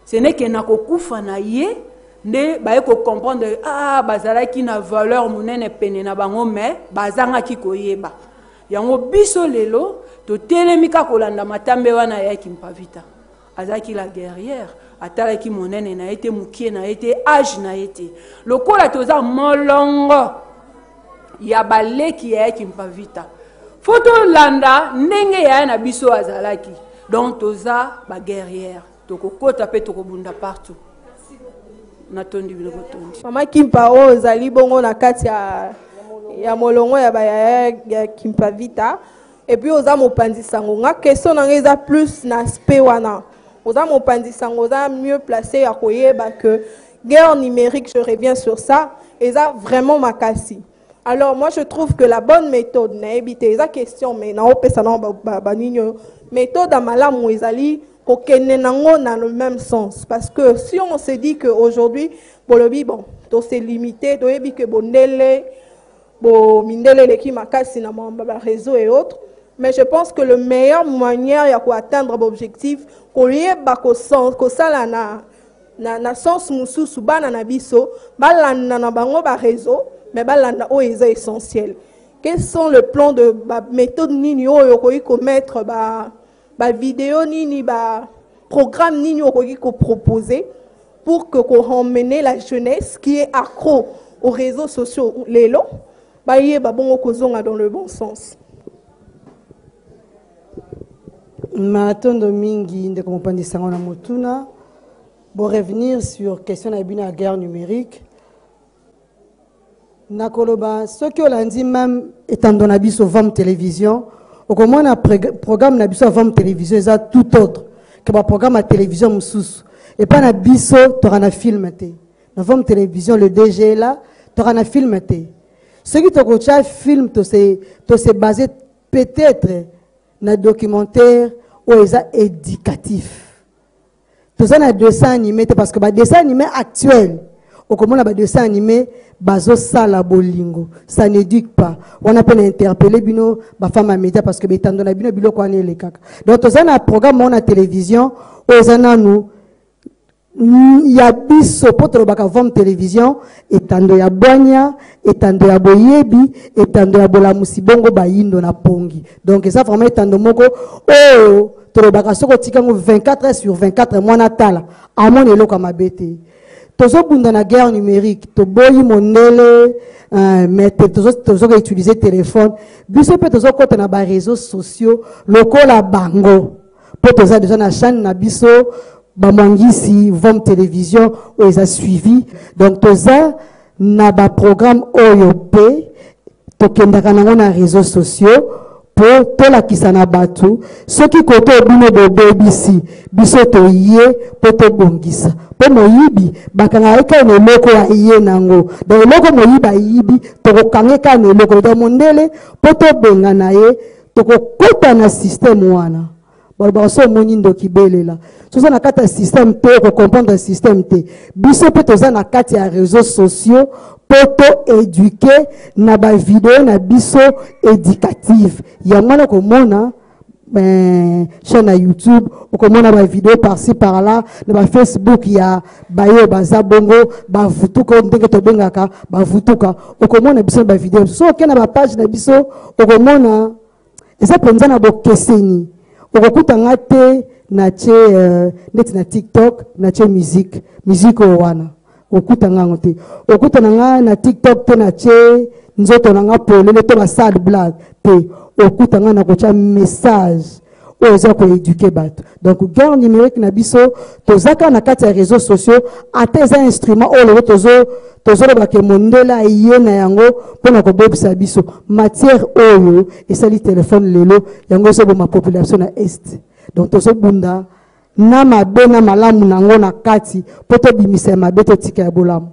Ce n'est que na kokufa na ye nde baye kocomprendre: ah, bazalaki na valeur monene pene na bango, mais bazangaki koyeba yango. Biso lelo totelemi kaka kolanda matambe wana ya Kimpa Vita. Azalaki la guerrière, atalaki monene na ye te, mokie na ye te, age na ye te. Lokola toza molongo ya baleki ya Kimpa Vita, fo tolanda ndenge yaya na biso azalaki. Donc toza baguerrière, tokokota mpe tokobunda partout. Natondi bino, botondi. Mama Kimpa oyo ozali bongo na kati ya molongo ya bayaya ya Kimpa Vita, et puis oza mopanzi sango. Nga question na ngai eza plus na aspect wana. Oza mopanzi sango, oza mieux placé ya koyeba que guerre numérique, je reviens sur ça, eza vraiment makasi. Alors moi, je trouve que la bonne méthode, nayebi te, eza question, mais naopesa nango banini oyo, méthode ya malamu ezali kokende nango dans le même sens. Parce que si on se dit que aujourd'hui bolobi, bon, tose limité, toyebi que bondele bo mindele eleki makasi na makambo ya baréseau et autres, mais je pense que le meilleure manière ya koatteindre baobjectif, koyeba kosala na sens mosusu, bana na biso balanda na bango baréseau, mais balanda oyo eza essentiel. Quels sont le plan de baméthode nini oyo okoki komettre, bavidéo nini, baprogramme nini okoki kopropose pour que koremmener la jeunesse qui est accro aux réseaux sociaux lelo, bayeba bongo kozonga dans le bon sens? Matondo mingi, ndeko mopanzi sango na motuna. Bo revenir sur question na bino ya guerre numérique, nakoloba soki olandi même etando na biso Vam Télévision, okomona programme na biso ya Vam Télévision eza tout autre que baprogramme ya télévision mosusu. Epai na biso toka na film te. Na Vam Télévision, le DG là, toka na film te. Soki tokotya film, tose base peut-être na documentaire oyo eza éducatif. Toza na dessin animé te, parce que badessin animé actuel, okomona badessin animé bazosala bolingo, ça n'éduque pas. Wana mpe na interpelle bino bafemme ya média, parce que betando na bino biloko wana elekaka. Donc toza na programme moko na télévision oyo eza nanu ya biso, mpo tolobaka Vom Télévision, etando ya bwanya, etando ya boyebi, etando ya bolamusi bongo bayindo na pongi. Donc eza vraiment etando moko oyo tolobaka soki otika yango 24 heures sur 24, mwana tala amoni eloko ya mabe te. Tozobunda na guerre numérique, toboyi mondele, mais tozoka utiliser téléphone. Biso mpe tozokɔta na baréseaux sociaux lokola bango, mpo toza déjà na chaîne na biso. Bamwangisi Vom Television oyo eza suivi. Donc toza na ba programme oyo pe tokendaka nango na réseaux sociaux po tolakisa na bato soki kote oyo bino bobebisi, biso toye po tobongisa. Po moyibi bakangaka ye kaka na eloko aye nango. Donc eloko moyibi ayibi tokokanga ye kaka na eloko. Donc mondele po tobengana ye tokokota na système wana. Balobaka so omoni ndoki belela. Soki oza na kati ya système te, oko comprendre système te. Biso pe toza na kati ya réseaux sociaux po to éduquer na ba vidéo na biso éducative. Yango wana okomona, ben, chaîne ya YouTube, okomona ba vidéo par-ci par-là na ba Facebook ya bayo baza bongo bavutuka, ndenge tobengaka bavutuka, okomona biso na ba vidéo. Soki oke na ba page na biso okomona eza mpenza na bokeseni. Okokuta nga te na tie neti na TikTok na tie musique, musique oyo wana okuta nga yango te. Okuta na nga na TikTok te na tie nzoto na nga polele to ba sale blague te. Okuta nga na kotia message oyo eza koéduquer bato. Donc guerre numérique na biso toza kaka na kati ya réseaux sociaux, ata eza instrument oyo lelo tozoloba ke mondele aye na yango mpona kobebisa biso. Matière oyo esali telefone lelo yango ezoboma population na est. Donc tozobunda na mabe na malamu nango na kati po tobimisa ya mabe totika ya bolamu.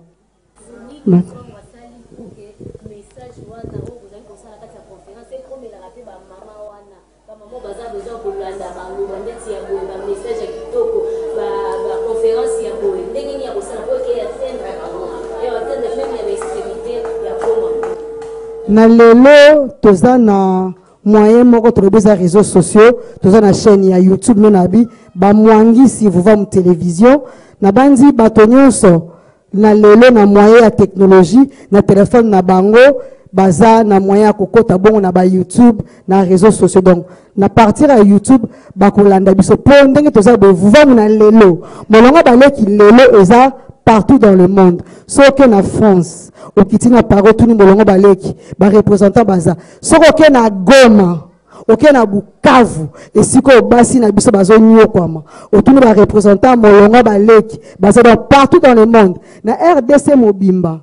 Na lelo toza na moyen moko tolobi eza réseaux sociaux, toza na chaîne ya YouTube no na bi Bamwangisi Vuvamu Télévision. Na bandi bato nyonso na lelo na moyen ya technologie na téléphone na bango baza na moyen ya kokota bongo na ba YouTube na réseaux sociaux. Donc na partir ya YouTube bakolanda biso po ndenge toza boye Vuvamu na lelo molongo baleki lelo eza partout dans le monde. Soki na France okiti na Paris otuni molongo baleki ba représentant baza. Soki oke na Goma, oke na Bukavu esika oyo basi na biso bazonyokwama, otuni ba représentant molongo baleki baza. Donc partout dans le monde na RDC mobimba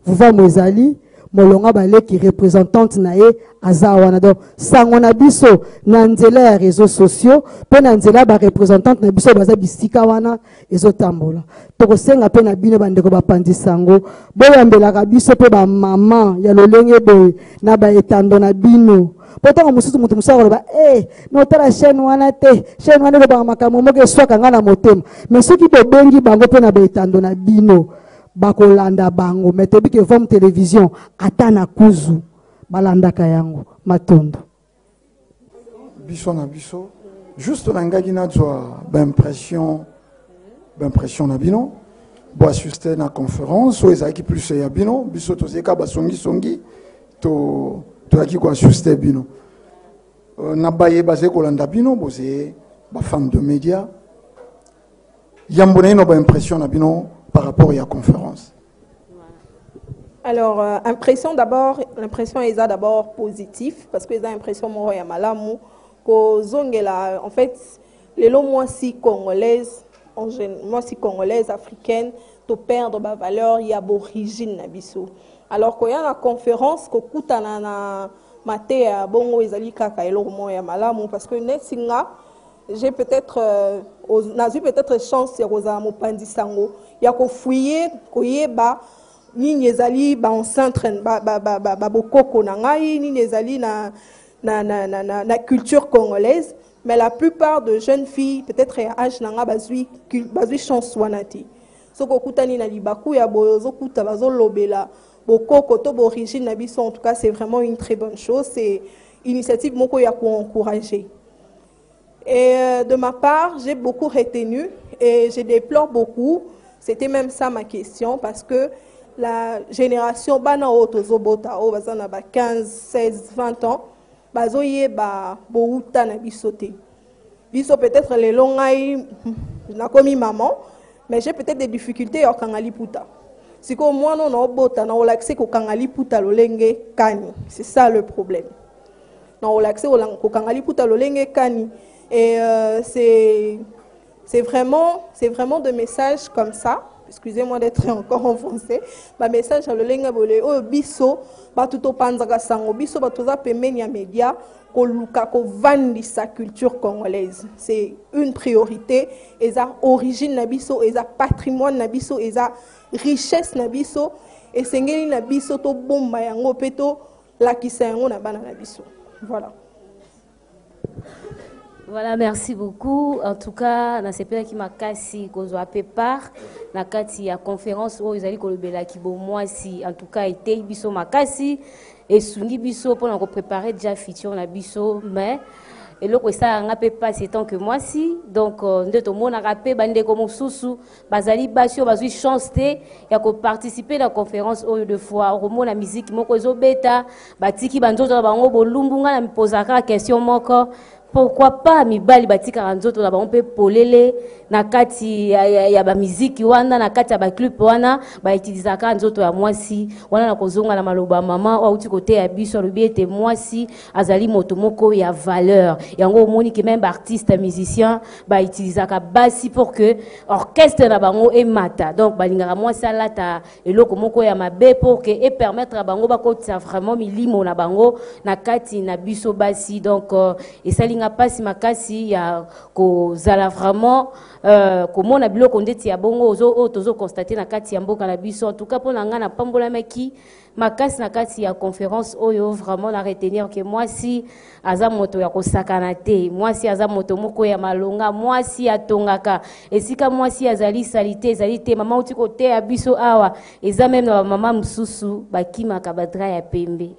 Vuvamu ezali molongo baleki représentante na ye aza wana. Donc sango na biso na nzela ya réseaux sociaux pe na nzela ya ba représentante na biso baza bisika wana ezotambola. Tokosenga pe na bino bandeko bapanzi sango boyambelaka biso pe ba mama ya lolenge boye na ba etando na bino. Po ntango mosusu moto mosusu akoloba, na otala chaîne wana te, chaîne wana elobaka makambo moko eswaka nga na motema. Mais soki bobengi bango pe na ba etando na bino bakolanda bango. Mais toyebi ke Vom Télévision ata na kuzu balandaka yango. Matondo. Biso na biso juste na ngaki nazwa ba impression, ba impression na bino bo assister na conférence oyo ezalaki plus ya bino, biso tozalaki kaka basongisongi, toyaki ko assister bino. Na baye bazali kolanda bino, bozali ba femme de média, yambo na ino ba impression na bino par rapport ya conférence. Alors, impression d'abord, l'impression est d'abord positive parce que les impressions moro ya malamu ko zongela, en fait, lelo mwasi congolaise, en gen-, mwasi congolaise africaine to perdre ba valeur ya origine na biso. Alors ko ya na conférence ko kutana na mateya bongo ezali kaka eloko moko ya malamu parce que neti nga j'ai peut-être nazwi peut-être chance ya kozala mopanzi sango ya kofouiller koyeba nini ezali ba ancêtre, ba, ba, ba, ba, ba bokoko na ngai, nini ezali na, na, na, na, na, na culture congolaise. Mais la plupart de jeunes filles peut-être ya âge na nga bazwi bazwi chance wana te. Soki okutani na libaku ya boye, ozokuta bazolobela bokoko to origine na biso, en tout cas c'est vraiment une très bonne chose, c'est initiative moko ya ko-encourager. Et de ma part, j'ai beaucoup retenu et je déplore beaucoup. C'était même ça ma question, parce que la génération bana oyo tozobota, oyo baza na ba 15, 16, 20 ans, bazoyeba bouta na biso te. Biso peut-être lelo ngai nakomi maman, mais j'ai peut-être des difficultés ya kokanga liputa. Sikoyo mwana oyo naobota, na olakise kokanga liputa lolenge kani. C'est ça le problème. Na olakise kokanga liputa lolenge kani. Et C'est vraiment, c'est vraiment des messages comme ça. Excusez-moi d'être encore en français. Ba message ya lolenge boye oyo biso bato topanzaka sango, biso bato toza pembeni ya media koluka kovandisa culture congolaise. C'est une priorité. Eza origine na biso, eza patrimoine na biso, eza richesse na biso. Esengeli na biso tobomba yango mpe tolakisa yango na bana na biso. Voilà. Voilà, merci beaucoup. En tout cas, nasepelaki makasi kozwa pe part na kati ya conférence oyo ezali kolobelaki bomwasi. En tout cas, eteyi biso makasi, esungi biso mpona koprépare déjà futur na biso, mais eloko esalaka nga mpe mpasi etant que mwasi. Donc nde tomonaka mpe bandeko mosusu bazali basi oyo bazwi chance te ya koparticipe na conférence oyo. De fois okomona miziki moko ezobeta, batiki banzoto na bango bolumbu. Nga na mipozaka kaka question moko: pourquoi pas mibali batikaka nzoto na bango mpe polele na kati ya bamiziki wana, na kati ya baclip wana, bautilisaka nzoto ya mwasi wana? Na kozonga na maloba ya mama oyo auti koteya biso, alobi ete mwasi azali moto moko ya valeur. Yango omoni ke même baartiste musicien bautilisaka basi pour que orchestre na bango emata. Donc balingaka mwasi alata eloko moko ya mabe pour que epermettre bango bakotisa vraiment milimo na bango na kati na biso basi. Donc esali nga mpasi makasi ya kozala vraiment komona biloko ndeti ya bongo oyo tozoconstate na kati ya mboka na biso. En tout cas, mpo na ngai, napambolamaki makasi na kati ya conférence oyo. Vraiment na retenir ke mwasi aza moto ya kosakana te, mwasi aza moto moko ya malonga, mwasi atongaka. Esika mwasi azali, saleté ezali te. Mama uti koteya biso awa, eza même na bamama mosusu bakimaka badraps ya pembe.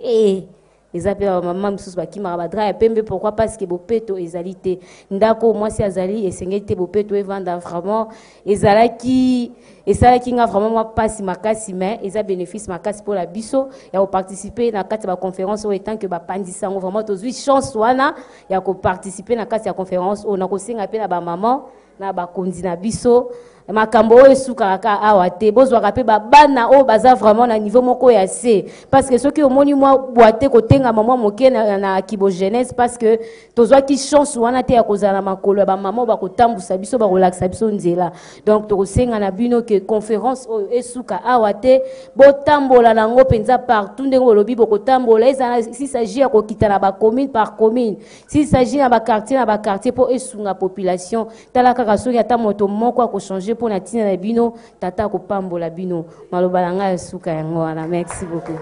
Eza mpe bamama mosusu bakimaka badraps ya pembe. Pourquoi? Parce que bopeto ezali te. Ndako mwasi azali, esengeli te bopeto evanda. Vraiment ezalaki, esalaki nga vraiment mwa mpasi makasi, mais eza bénéfice makasi mpona biso ya koparticipe na kati ya baconférence oyo. Etant que bapandisa yango, vraiment tozwi chance wana ya koparticipe na kati ya conférence oyo. Nakosenga mpe na bamama na bakonzi na biso, makambo oyo esukaka kaka awa te. Bozwaka mpe babana oyo baza vraiment na niveau moko ya se, parce que soki omoni mwa bwate kotengama mwa moke na kibo jeunesse, parce que tozwaki chance wana te ya kozala na makolo ya bamama oyo bakotambusa biso, bakolakisa biso nzela. Donc tokosenga na bino ke conférence oyo esuka awa te, botambola nango mpenza partout. Ndenge olobi, bokotambola, ezala s'il s'agit ya kokita na bacommune par commune, s'il s'agit na baquartier na baquartier, mpo esunga population. Tala kaka soki ata moto moko akochange mpo na ntina na bino, tata akopambola bino. Maloba na ngai ya suka yango wana. Merci beaucoup.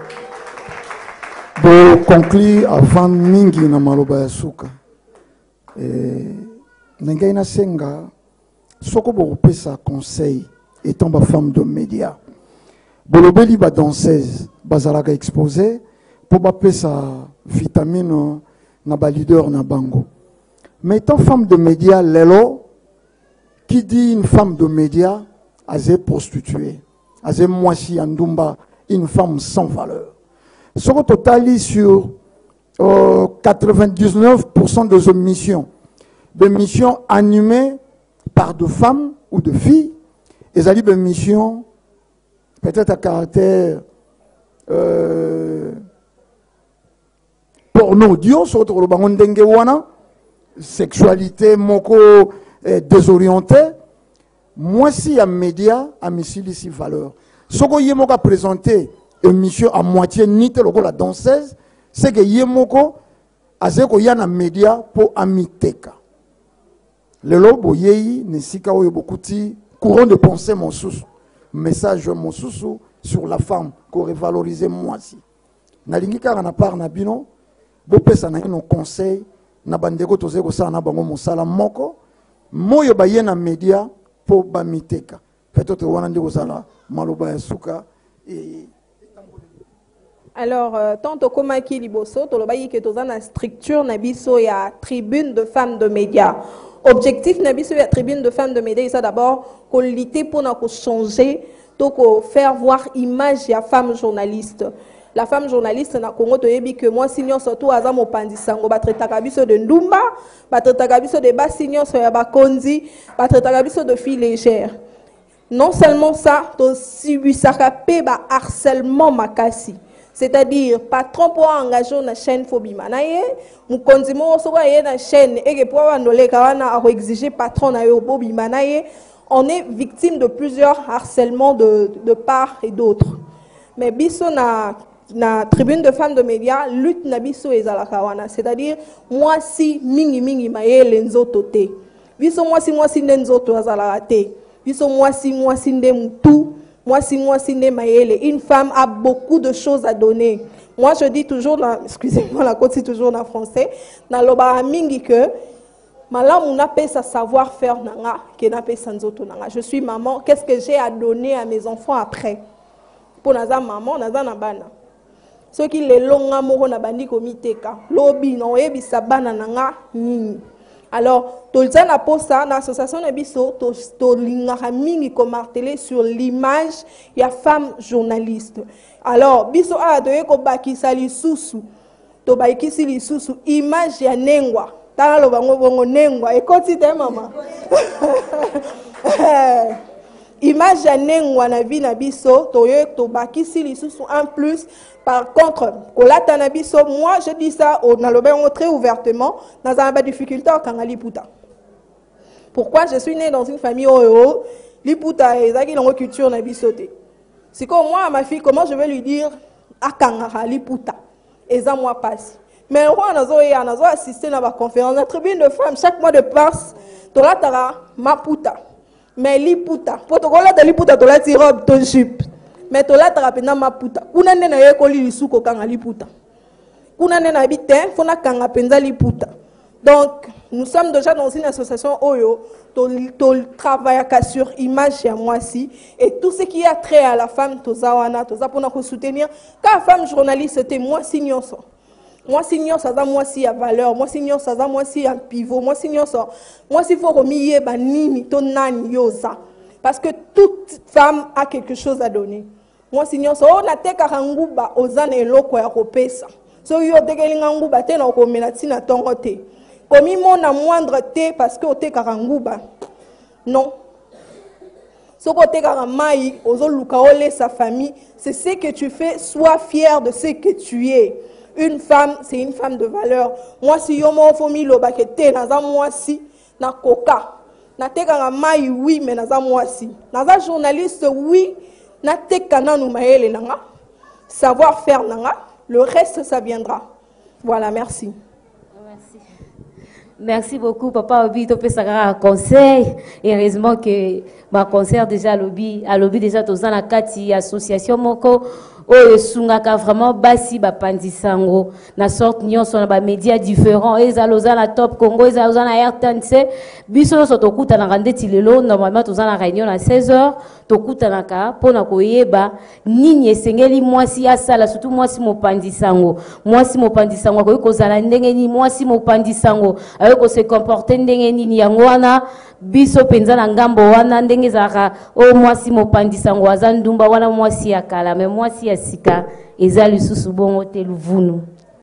Boconclure avant mingi na maloba ya suka. Na ngai nasenga, soko bokopesa conseil étant bafemme de média, bolobeli badanseuse bazalaka exposé mpo bapesa vitamine na baleader na bango. Mais étant femme de média lelo, qui dit une femme de média aze prostituée, aze mwasi ya ndumba, une femme sans valeur. Soko totali sur 99% des émissions, des missions animées par de femmes ou de filles, ezali bémission peut-être à caractère porno audio, soki tokoloba ngo ndenge wana, sexualité moko désorienté. Mwasi ya média amisilisi valeur. Soko ye moko aprésente émission à moitié ni te lokola danseuse, c'est que ye moko azali koya na média mpo amiteka. Lelo boyei na esika oyo bokuti courant de pensée mosusu, message mosusu sur la femme, korevaloriser mwasi. Nalingi kaka na part na bino bopesa na ino conseil na bandeko tozali kosala na bango mosala moko moyo baye na média mpo bamiteka. Peut-être wana nde kozala maloba ya suka. Alors, tant tokomaki liboso, tolobaki ke toza na structure na biso ya tribune de femmes de médias. Objectif na biso ya tribune de femmes de médias eza d'abord kolutter mpona kochanger to kofaire voir image ya femme journaliste. La femme journaliste na Congo, toyebi ke mwasi nyonso to aza mopanzi sango, batraitaka biso de ndumba, batraitaka biso de basi nyonso ya bakonzi, batraitaka biso de fille légère. Non seulement ça, tosubisaka mpe baharcèlement makasi. C'est-à-dire patron mpo aengage yo na chaîne fo bima na ye, mokonzi moko soki aye na chaîne eke mpo abanda oleka wana akoexige patron na yo bobima na ye. On est victime de plusieurs harcèlements de part et d'autre. Mais biso na tribune de femmes de médias, lutte na biso ezalaka wana, c'est-à-dire mwasi mingi mingi mayele nzoto te. Biso mwasi mwasi nde nzoto azalaka te. Biso mwasi mwasi nde mutu, mwasi mwasi nde mayele. Une femme a beaucoup de choses à donner. Moi je dis toujours, excusez-moi, nakoti toujours na français, nalobaka mingi que malamu napesa savoir faire na nga ke napesa nzoto na nga. Je suis maman, qu'est-ce que j'ai à donner à mes enfants après? Mpo naza maman, naza na bana. Soki lelo nga moko nabandi komiteka, lobi nakoyebisa bana na nga nini? Alors toza na posa na association na biso, tolingaka mingi komarteler sur l'image ya femme journaliste. Alors biso awa toye kobakisa lisusu, tobakisi lisusu image ya nengwa. Tala, loba ngo bongo, nengwa ekoti te mama. Image ya nengwa na vie na biso, toye tobakisi lisusu en plus. Par contre kolata na biso, moi je dis ça, naloba yango très ouvertement, nazala na badifficulté okanga liputa. Pourquoi? Je suis née dans une famille oyo liputa ezalaki nango culture na biso te. Sikoyo moi, ma fille, comment je vais lui dire akangaka liputa? Eza mwa pasi. Mais wana nazoya, nazo assister na baconférence na tribune de femme. Chaque mois de mars tolataka maputa, mais liputa, mpo tokolata liputa, tolati robe to jupe, mais tolataka mpenza maputa. Kuna nde nayekoli lisusu kokanga liputa. Kuna nde nayebi te fo nakanga mpenza liputa. Donc nous sommes déjà dans une association oyo totravaillaka sur image ya mwasi et tout ce qui a trait à la femme. Toza wana, toza mpona kosoutenir kaka femme journaliste te, mwasi nyonso. Mwasi nyonso aza mwasi ya valeur, mwasi nyonso aza mwasi ya pivot, mwasi nyonso. Mwasi fo komiyeba nini to nani yo oza, parce que toute femme a quelque chose à donner. Mwasi nyonso oyo natekaka nguba, oza na eloko ya kopesa. Soki yo otekeli nga nguba te, na okomela ntina ntongo te. Komimona moindre te parce que otekaka nguba, non. Soki otekaka mai, ozoluka olesa famille, c'est ce que tu fais. Sois fier de ce que tu es. Une femme, c'est une femme de valeur. Mwasi, yo moko fo milobake te: naza mwasi, nakoka natekaka mai, oui, mais naza mwasi, naza journaliste, oui, nateka nanu mayele na nga, savoir faire na nga, le reste ça viendra. Voilà, merci. Merci. Merci beaucoup, Papa Obi. Topesaka conseil. Heureusement que ma conseil déjà alobi, alobi déjà toza na kati association moko oyo esungaka vraiment basi bapanzi sango na sorte nyonso na bamédia différent, ezala oza na Top Congo, ezala oza na RTNC. Biso nyonso tokutanaka ndeti lelo, normalement toza na réunion na 16 heures. Tokutanaka mpona koyeba nini esengeli mwasi asala, surtout mwasi mopanzi sango. Mwasi mopanzi sango akoki kozala ndenge nini? Mwasi mopanzi sango akoki kose comporter ndenge nini? Yango wana biso mpenza na ngambo wana, ndenge ezalaka oyo mwasi mopanzi sango aza ndumba, wana mwasi ya kala, mais mwasi ya sika eza lisusu bongo te. Luvunu.